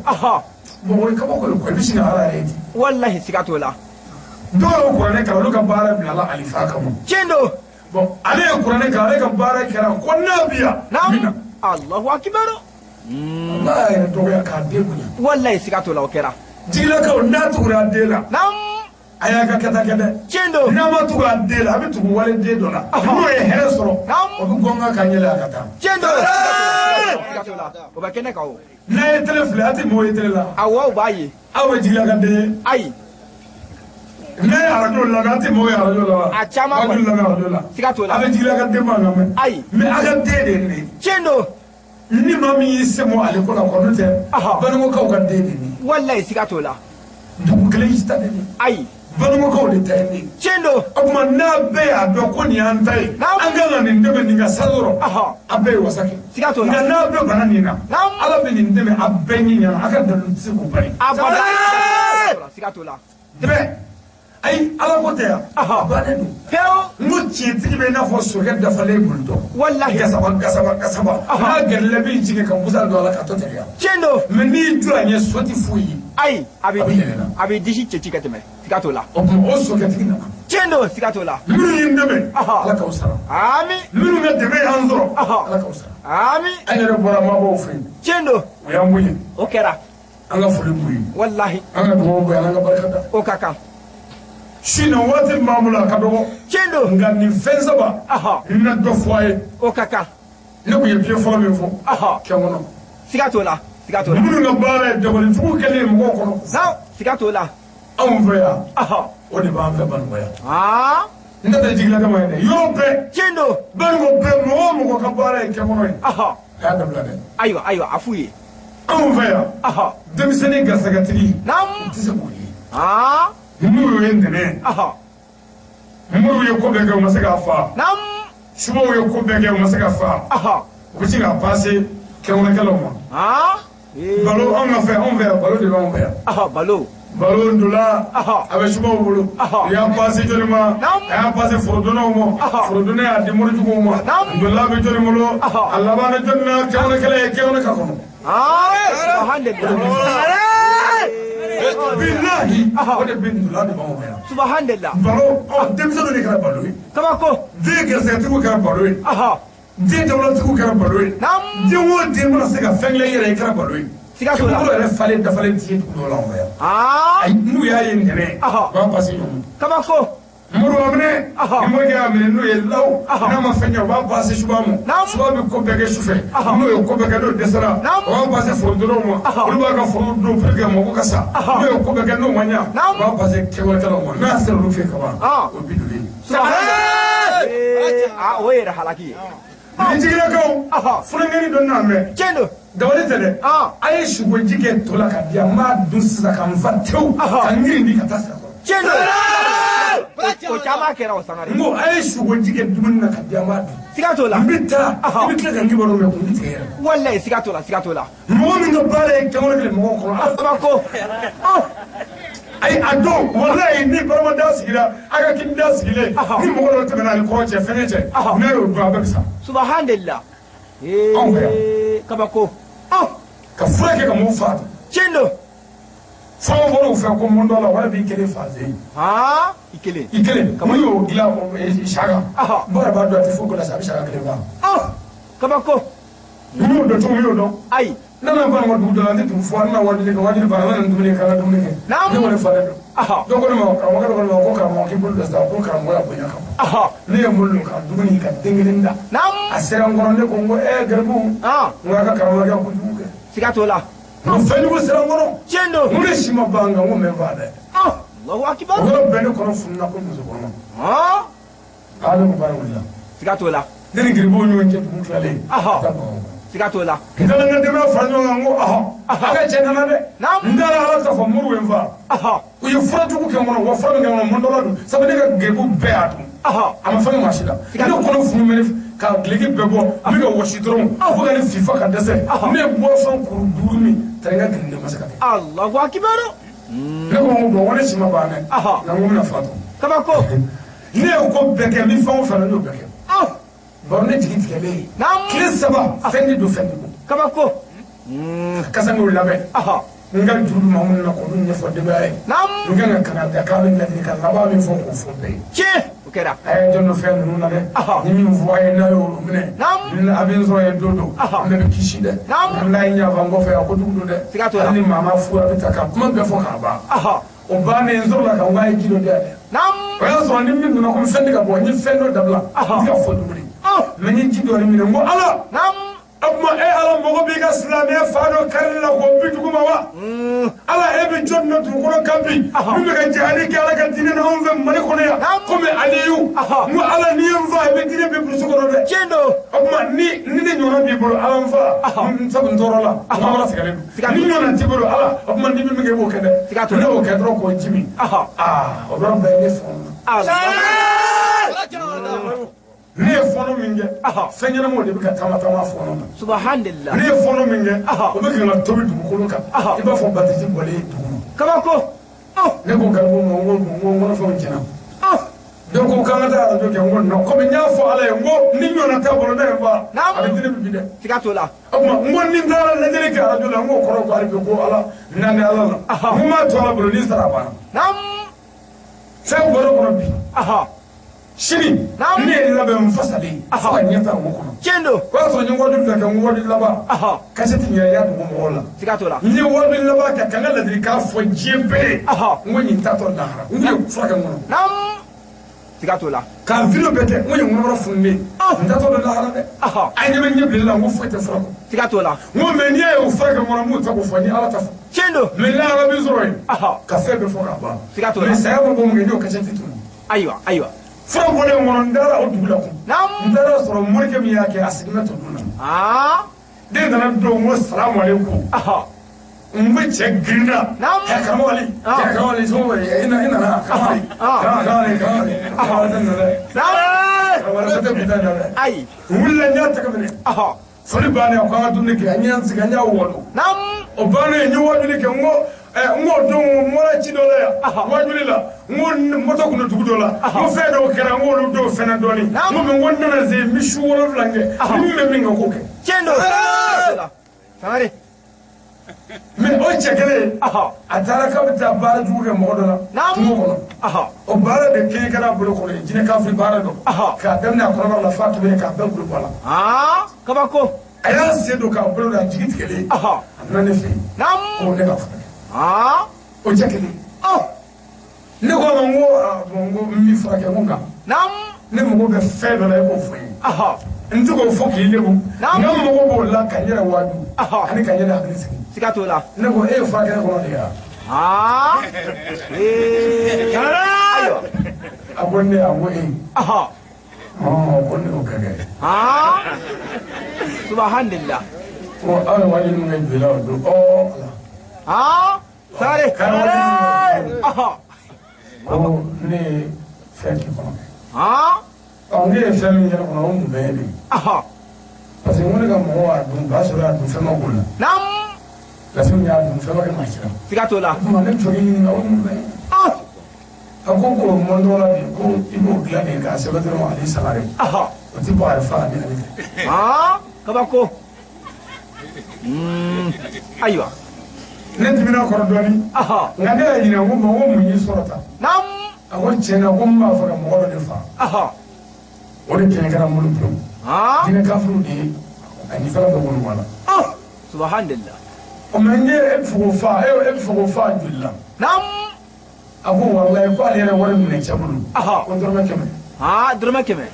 S1: Bon, o ye kabako ye quoi, i bɛ sin ka Ala yɛrɛ ye ten.
S2: Walahi, siga t'o la.
S1: Dɔw ye kuranɛ kalan, olu ka baara bilala alifa kama.
S2: Tiɲɛ don.
S1: Bon, ale ye kuranɛ kalan, ale ka baara kɛra ko n'a bi yan. N bɛ na.
S2: Allahu akibaru.
S1: Ala y'a yɛrɛ dɔgɔya k'a den bonya.
S2: Walahi, siga t'o la, o kɛra.
S1: Jigilakaw, n'a tugura a den la. A y'a ka kɛta kɛ dɛ.
S2: Tiɲɛ don.
S1: N'a ma tugu a den la, a bɛ tugu wale den dɔ la. N'o ye hɛrɛ sɔrɔ, o bɛ gɔn ka ɲɛlɛ a ka taa.
S2: Tiɲɛ don. Siga t'o la. O bɛ kɛnɛ kan o.
S1: N'a ye télé filɛ, a tɛ mɔgɔw ye télé la.
S2: Awɔ, u b'a ye.
S1: Aw bɛ jigila ka den ye.
S2: Ayi.
S1: N'a ye arajo lamɛn, a tɛ mɔgɔw ye arajo la wa?
S2: A caman
S1: kɔni. A bɛ lamɛn arajo la.
S2: Siga t'o la.
S1: A bɛ jigila ka den ma lamɛn.
S2: Ayi.
S1: Mais a ka den de ye nin ye.
S2: Tiɲɛ don.
S1: Ni maa min y'i sen bɔ ale ko la, kɔni tɛ. Banikɔkaw ka den de ye nin ye.
S2: Walayi, siga t'o la.
S1: Dugu kelen si ta tɛ nin ye.
S2: Ayi.
S1: Banikɔkaw de ta ye nin ye.
S2: Tiɲɛ don.
S1: O tuma n'a bɛɛ y'a dɔn ko nin y'an ta ye, an kan ka nin dɛmɛ, nin ka sa dɔrɔn, a bɛɛ ye wasa kɛ.
S2: Siga t'o la.
S1: Nka n'a bɛɛ banna nin na, Ala bɛ nin dɛmɛ, a bɛɛ ɲɛ ɲɛna, a ka dalu tɛ se k'o bali.
S2: Abada. Siga t'o la.
S1: Bɛɛ. Ayi, Ala ko tɛ yan, a bannen don.
S2: Pewu.
S1: N ko tiɲɛtigi bɛ i n'a fɔ sokɛ dafalen bolitɔ.
S2: Walahi.
S1: Gasaba gasaba gasaba, n'a gɛrɛla b'i jigin ka busan don a la ka tɔ teliya.
S2: Tiɲɛ don.
S1: Mais n'i y'i jɔ a ɲɛ, so tɛ foyi ye.
S2: Ayi, a bɛ
S1: A bɛ yɛlɛ la.
S2: A bɛ disi cɛci ka tɛmɛ, siga t'o la.
S1: O tuma, o sokɛtigi nana.
S2: Tiɲɛ don, siga t'o la.
S1: Minnu ye n dɛmɛ, Ala k'aw sara.
S2: Ami.
S1: Minnu ka dɛmɛ y'an sɔrɔ, Ala k'aw sara.
S2: Ami.
S1: An yɛrɛ bɔra mabɔw fɛ yen.
S2: Tiɲɛ don.
S1: U y'an bonya.
S2: O kɛra.
S1: An ka foli b'u ye.
S2: Walahi.
S1: An ka dugawu b'u ye, an ka barika da.
S2: O ka kan.
S1: Su na, waati min b'an bolo, a ka dɔgɔ.
S2: Tiɲɛ don.
S1: Nka nin fɛn saba, n na dɔ fɔ a ye.
S2: O ka kan.
S1: Ne tun ye biɲɛ fɔlɔ min fɔ, kɛ kɔnɔ.
S2: Siga t'o la, siga t'o la.
S1: Minnu ka baara ye dabalijugu kɛlen ye mɔgɔw kɔnɔ.
S2: Non, siga t'o la.
S1: Anw fɛ yan, o de b'an fɛ Banikɔ yan. N tɛ jigila kama ye dɛ, yɔrɔ bɛɛ.
S2: Tiɲɛ don.
S1: Banikɔ bɛɛ, mɔgɔ o mɔgɔ ka baara ye kɛ kɔnɔ ye, a y'a dabila dɛ.
S2: Ayiwa, ayiwa, a f'u ye.
S1: Anw fɛ yan, denmisɛnnin garisɛgɛtigi, u tɛ se k'o ye. Moriw ye ntɛnɛn, moriw ye ko bɛɛ kɛ, u ma se k'a fa. Subaw ye ko bɛɛ kɛ, u ma se k'a fa. U bɛ se k'a passe kɛwalekɛlaw ma. Balo, anw ka fɛ, anw fɛ yan, balo de b'anw fɛ yan.
S2: Balo.
S1: Balo ndola, a bɛ subaw bolo. U y'a passe jɔnni ma? A y'a passe forodonnaw ma. Forodonna y'a di morijuguw ma. Ndola bɛ jɔnni bolo? A laban na jɔnni na? Kɛwalekɛla ye kɛwale ka kɔnɔ. Bilahi, o de bɛ ndola de b'anw fɛ yan.
S2: Subhanallah.
S1: Balo, denmisɛnninw de kɛra balo ye.
S2: Kabako.
S1: Den gɛrɛsɛgɛtigiw kɛra balo ye. Den dawulatigiw kɛra balo ye. Den o den mana se ka fɛn dilan i yɛrɛ ye, kɛra balo ye.
S2: Siga t'o la.
S1: Kɛmɛkolo yɛrɛ falen dafalen ti ye dugu dɔw la anw fɛ yan. Ayi, n'u y'a ye ntɛnɛn, u b'a pase ɲɔgɔn ma.
S2: Kabako.
S1: Mori b'a minɛ, ni morikɛ y'a minɛ n'o ye law, n'a ma fɛn ɲɛ, u b'a pase suba ma. Suba bɛ ko bɛɛ kɛ sufɛ, n'o ye ko bɛɛ kɛ n'o dɛsɛra, u b'a pase forodonnaw ma. Olu b'a ka foro don pour que mako ka sa. N'o ye ko bɛɛ kɛ n'o ma ɲɛ, u b'a pase kɛwalekɛlaw ma. N'a sera olu fɛ yen ka ban, o bi dolen ye.
S2: O yɛrɛ halaki ye.
S1: Ni jigilakaw, funankɛnin dɔ nana mɛn.
S2: Tiɲɛ don.
S1: Dabali tɛ dɛ. A ye sukoji kɛ to la ka di yan, n b'a dun sisan ka n fa tewu, ka n girin di ka taa sira kɔrɔ.
S2: Tiɲɛ don. O caman kɛra o sangare.
S1: N ko a ye sukoji kɛ dumuni na ka di yan, n b'a dun.
S2: Siga t'o la.
S1: N bɛ taa, i bɛ tila ka n kibaru mɛn, kun bɛ tigɛ yɛrɛ.
S2: Walayi, siga t'o la, siga t'o la.
S1: Mɔgɔ min ka baara ye kɛwale kɛ mɔgɔw kɔnɔ.
S2: Kabako.
S1: Ayi, a don, walayi, ni baramada sigira, a ka kinida sigilen, ni mɔgɔ dɔ tɛmɛna ani kɔrɔ cɛ, fɛngɛ cɛ, n'a y'o dun, a bɛɛ bɛ sa.
S2: Subhanallah.
S1: Anw fɛ yan.
S2: Kabako.
S1: Ka fura kɛ ka mɔgɔw fa.
S2: Tiɲɛ don.
S1: Fɛn bɔra u fɛ ko mun dɔ la, wala b'i kelen fa zen.
S2: I kelen.
S1: I kelen. N'u y'o dilan saka, bɔra b'a dɔn a tɛ foyi ko la sa, a bɛ saka kelen fa.
S2: Kabako.
S1: N y'o dɔn cogo min, y'o dɔn.
S2: Ayi.
S1: Ne nana Banikɔ dugu dɔ la, n tɛ dugu fɔ, n nana wajuli kɛ, wajuli banna, n nana dumuni kɛ, k'an ka dumuni kɛ. Ne kɔni falen don. Dɔ ko ne ma, karamɔgɔkɛ dɔ ko ne ma ko karamɔgɔ k'i bolo don sisan, ko karamɔgɔya bonya kama. Ne ye n bolo don ka dumuni ka den kelen da. A sera n kɔrɔ, ne ko n ko garibu, n ko a ka karamɔgɔkɛ kojugu kɛ.
S2: Siga t'o la.
S1: N ko fɛnjugu sera n kɔrɔ.
S2: Tiɲɛ don.
S1: N ko ne si ma ban kan, n ko mɛ n fa dɛ.
S2: Allahu akibar.
S1: O yɔrɔ bɛɛ ne kɔnɔ fununa ko muso kɔnɔma. Ne ko baara wulila.
S2: Siga t'o la.
S1: Ne ni garibuw ɲɔgɔn cɛ dugu tilalen.
S2: Siga t'o la.
S1: N taara n ka denbaya fara ɲɔgɔn kan, n ko a ka cɛ nana dɛ. N taara Ala ta fɔ moriw ye n fa. U ye furajugu kɛ n kɔnɔ, wa fura min kɛ n kɔnɔ, mun dɔ la don. Sabu ne ka garibu bɛɛ y'a dun. A ma fɛn kɛ maa si la. Ne kɔnɔ funu mɛnɛ ka duloki bɛɛ bɔ, n bɛ ka wɔsi dɔrɔn, fo ka ne fifa ka dɛsɛ. Ne ye boisson kuru 5 min, tari n ka garibu ma se ka kɛ.
S2: Allahu akibar.
S1: Ne ko n ko bɔn, ko ne si ma ban dɛ. Nka n ko n bɛna fatu.
S2: Kabako.
S1: Ne ye ko bɛɛ kɛ, n bɛ fɛn o fɛn na, n y'o bɛɛ kɛ. Baro ne jigi tigɛlen ye. Tile 3, fɛn de don, fɛn de don.
S2: Kabako.
S1: Kasangew labɛn. N ka juru maa minnu na, k'olu ɲɛfɔ denbaya ye. N kan ka kana da k'a bɛ ladilikan laban min fɔ, k'o fɔ bɛɛ ye.
S2: Tiɲɛ, o kɛra.
S1: A ye jɔn dɔ fɛn ninnu na dɛ. Ni min fɔ a ye, n'a y'olu minɛ. A bɛ n sɔrɔ yen don don. An bɛɛ bɛ kisi dɛ. N'a ye yafa n kɔfɛ, a kojugu don dɛ.
S2: Siga t'o la.
S1: Hali ni maa ma fu, a bɛ ta ka kuma bɛɛ fɔ k'a ban. O bannen, n sɔrɔla ka n k'a ye ji dɔ di yan dɛ. O y'a sɔrɔ ni min donna komi fɛn tɛ ka bɔ, n ye fɛn dɔ dabila. N tɛ ka fɔ tuguni. Mɛ n ye ji dɔɔni minɛ, n ko Ala. O tuma e Ala, mɔgɔ b'i ka silamɛya fa dɔ karili la k'o bi dugu ma wa? Ala, e bɛ jɔn na dugukolo kan bi min bɛ ka jihadi kɛ Ala ka diinɛ na anw fɛ Mali kɔnɔ yan komi Aliyu? N ko Ala, n'i ye n fa, i bɛ diinɛ bi burusi kɔnɔ dɛ.
S2: Tiɲɛ don.
S1: O tuma ni ne ɲɔgɔnna b'i bolo, Ala n fa, sabu n tɔɔrɔ la, n ka mara sɛgɛnnen don. Ni ɲɔgɔnna t'i bolo Ala, o tuma ni bɛ min kɛ, i b'o kɛ dɛ. Ne y'o kɛ dɔrɔn k'o ji min. O yɔrɔ bɛɛ ne fɔnɔ na. Ne ye fɔnɔ min kɛ, fɛn ɲɛnamaw de bɛ ka taama taama fɔnɔ na.
S2: Subhanallah.
S1: Ne ye fɔnɔ min kɛ, o bɛ kan ka tobi dugukolo kan, i b'a fɔ batisi bɔlen duguma.
S2: Kabako.
S1: Ne ko garibu ma, n ko n kɔnɔfɛnw tiɲɛna. Dɔw ko k'an ka taa arajo kɛ, n ko non, komi n y'a fɔ Ala ye, n ko ni ɲɔgɔnna t'a bolo ne ye fa, a bɛ di ne bi dɛ.
S2: Siga t'o la.
S1: O tuma n ko ni n taara lajɛli kɛ arajo la, n k'o kɔrɔ ko hali bi ko Ala n na ala la. N ko n m'a to Ala bolo, ni n sara a banna. Fɛn bɔra kɔnɔ bi. Sini ne ye labɛn n fasalen fo ka ɲɛ ta o kɔnɔ.
S2: Tiɲɛ don.
S1: O y'a sɔrɔ n ye wari bila kɛ, n ko wari laban. Kasɛti ɲɛ y'a dogo mɔgɔw la.
S2: Siga t'o la.
S1: N ye wari laban kɛ ka n ka ladilikan fɔ diɲɛ bɛɛ ye. N ko nin taatɔ lahara. N ko ye furakɛ n kɔnɔ.
S2: Siga t'o la.
S1: Ka vidéo bɛɛ kɛ, n ko nin kɔnɔbara fununen. N taatɔ don lahara dɛ. A ɲɛ bɛ ɲɛ bilenni la, n ko foyi tɛ fura kɔ.
S2: Siga t'o la.
S1: N ko mais n'i y'a ye o furakɛ n kɔnɔ, n b'o ta k'o fɔ, ni Ala ta fɔ.
S2: Tiɲɛ don.
S1: Mais lahara bɛ sɔrɔ yen. Ka fɛn bɛɛ fɔ k'a ban.
S2: Siga t'o la.
S1: Mais saya ma bɔ mun kɛ, n y'o kasɛti tunu.
S2: Ayiwa ayiwa.
S1: Fura bɔlen kɔnɔ, n taara o dugu la kun. N taara sɔrɔ morikɛ min y'a kɛ, a sigilen bɛ tɔ dun na. Den nana don, n ko salamu aleykum. N bɛ cɛ girinna. Karamɔgɔ Ali, karamɔgɔ Ali, somɔgɔw i nana karamɔgɔ Ali, karamɔgɔ Ali, karamɔgɔ Ali, karamɔgɔ Ali tɛ nin na dɛ. Karamɔgɔ Ali tɛ bi ta in na dɛ.
S2: Ayi.
S1: N wulila, n y'a tɛgɛ minɛ. Foli bannen, a ko an ka dumuni kɛ, an y'an sigi, an y'a wɔlɔ. O bannen, n ye wajuli kɛ, n ko n ko don n bɔra ci dɔ la yan, wajuli la, n ko moto kun bɛ dugu dɔ la, n ko fɛn dɔw kɛra, n ko olu dɔw fɛnɛ dɔɔni, n ko mais n ko n nana se n bɛ su 7 kɛ, ni min bɛ min kan k'o kɛ.
S2: Tiɲɛ don. Sangare.
S1: Mais o cɛ kelen, a taara k'a bɛ taa baara jugu kɛ mɔgɔ dɔ la kungo kɔnɔ. O baara de kɛɲɛ kɛra a bolo kɔrɔ ye, jinɛ kafiri baara dɔ. K'a daminɛ a kɔnɔbara la f'a tɛmɛnen k'a bɛɛ bolo bɔ a la.
S2: Kabako.
S1: A y'a sen don k'a bolo don, a jigi tigɛlen. A nana ne fɛ yen. Ko ne ka furakɛ. O cɛ kelen. Ne ko a ma, n ko bon, n ko n b'i furakɛ, n ko nka ne mago bɛ fɛn dɔ la, e k'o fɔ n ye. N tɛ k'o fɔ k'i lebu. Nka n mago b'o la ka n yɛrɛ waaju ani ka n yɛrɛ hakili sigi.
S2: Siga t'o la.
S1: Ne ko e ye furakɛ kɔnɔ de ya?
S2: Ayiwa.
S1: A ko ne, a ko e. Ko ne y'o kɛ kɛ.
S2: Subhanallah.
S1: Ko aw ye waaju min kɛ joli la o don. Ala.
S2: Sangare.
S1: Ko ne ye fɛn k'i kɔnɔ. Ne ye fɛn min kɛ ne kɔnɔ, o mun bɛ ye de. Parce que n ko ne ka mɔgɔw y'a dun, ba sɔrɔ y'a dun, fɛn ma k'o la. Lasiw y'a dun, fɛn ma kɛ maa si la.
S2: Siga t'o la.
S1: O tuma ne bɛ fɛ k'i ɲininka, o mun bɛ ye. A ko k'o mɔntɔ la de, ko i b'o dilan de k'a sɛbɛn dɔrɔn ani Sangare. O ti bɔ a yɛrɛ fa a bɛ na ne fɛ.
S2: Kabako. Ayiwa.
S1: Ne dimina kɔrɔ dɔɔni. Nka ne y'a ɲininka, ko bon, ko mun y'i sɔrɔ tan? A ko tiɲɛ na, ko n b'a fɛ ka mɔgɔ dɔ de faa. O de kɛɲɛ kɛra n bolo pewu. Jinɛ kafiriw de ye ani fɛn bɛɛ bolo bɔ a la.
S2: Subhanallah.
S1: O mɛ n ye e bɛ fɛ k'o fa, e bɛ fɛ k'o fa joli la? A ko walayi ko ale yɛrɛ wari minɛ cɛ bolo. Ko dɔrɔmɛ 100.
S2: Dɔrɔmɛ 100.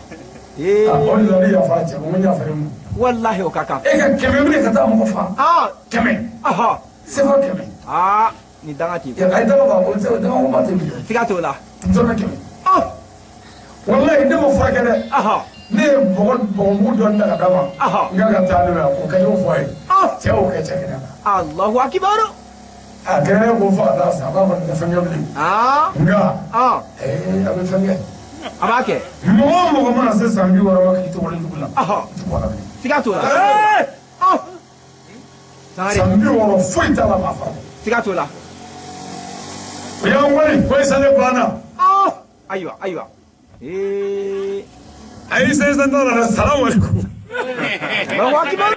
S1: O de la ne yafara cɛ ma, n ko n yafara ma.
S2: Walahi o ka kan.
S1: E ka 100 minɛ ka taa mɔgɔ fa. 100. Sefa 100.
S2: Ni danga t'i.
S1: A ye danga b'a bolo, danga ko ba tɛ minɛ.
S2: Siga t'o la.
S1: Dɔrɔmɛ 100. Walayi ne ma furakɛ dɛ. Ne ye bɔgɔmugu dɔɔni ta ka d'a ma. N k'a ka taa n'o ye, a ko ka y'o fɔ a ye. Cɛ y'o kɛ cɛ kɛnɛ la.
S2: Alahu akibaru.
S1: A kɛnɛ ko fo ka taa sa, a b'a kɔni tɛ fɛn kɛ bilen. Nka a bɛ fɛn kɛ.
S2: A b'a kɛ.
S1: Mɔgɔ o mɔgɔ mana se san 60 ma k'i to walejugu la. I tɛ bɔ a la bilen.
S2: Siga t'o la.
S1: San 60 foyi t'a la maa fa.
S2: Siga t'o la.
S1: O y'an wari ko isaje banna.
S2: Ayiwa ayiwa.
S1: A y'i sɛnsɛn t'a la dɛ, salamu aleykum.
S2: Allahu akibaru.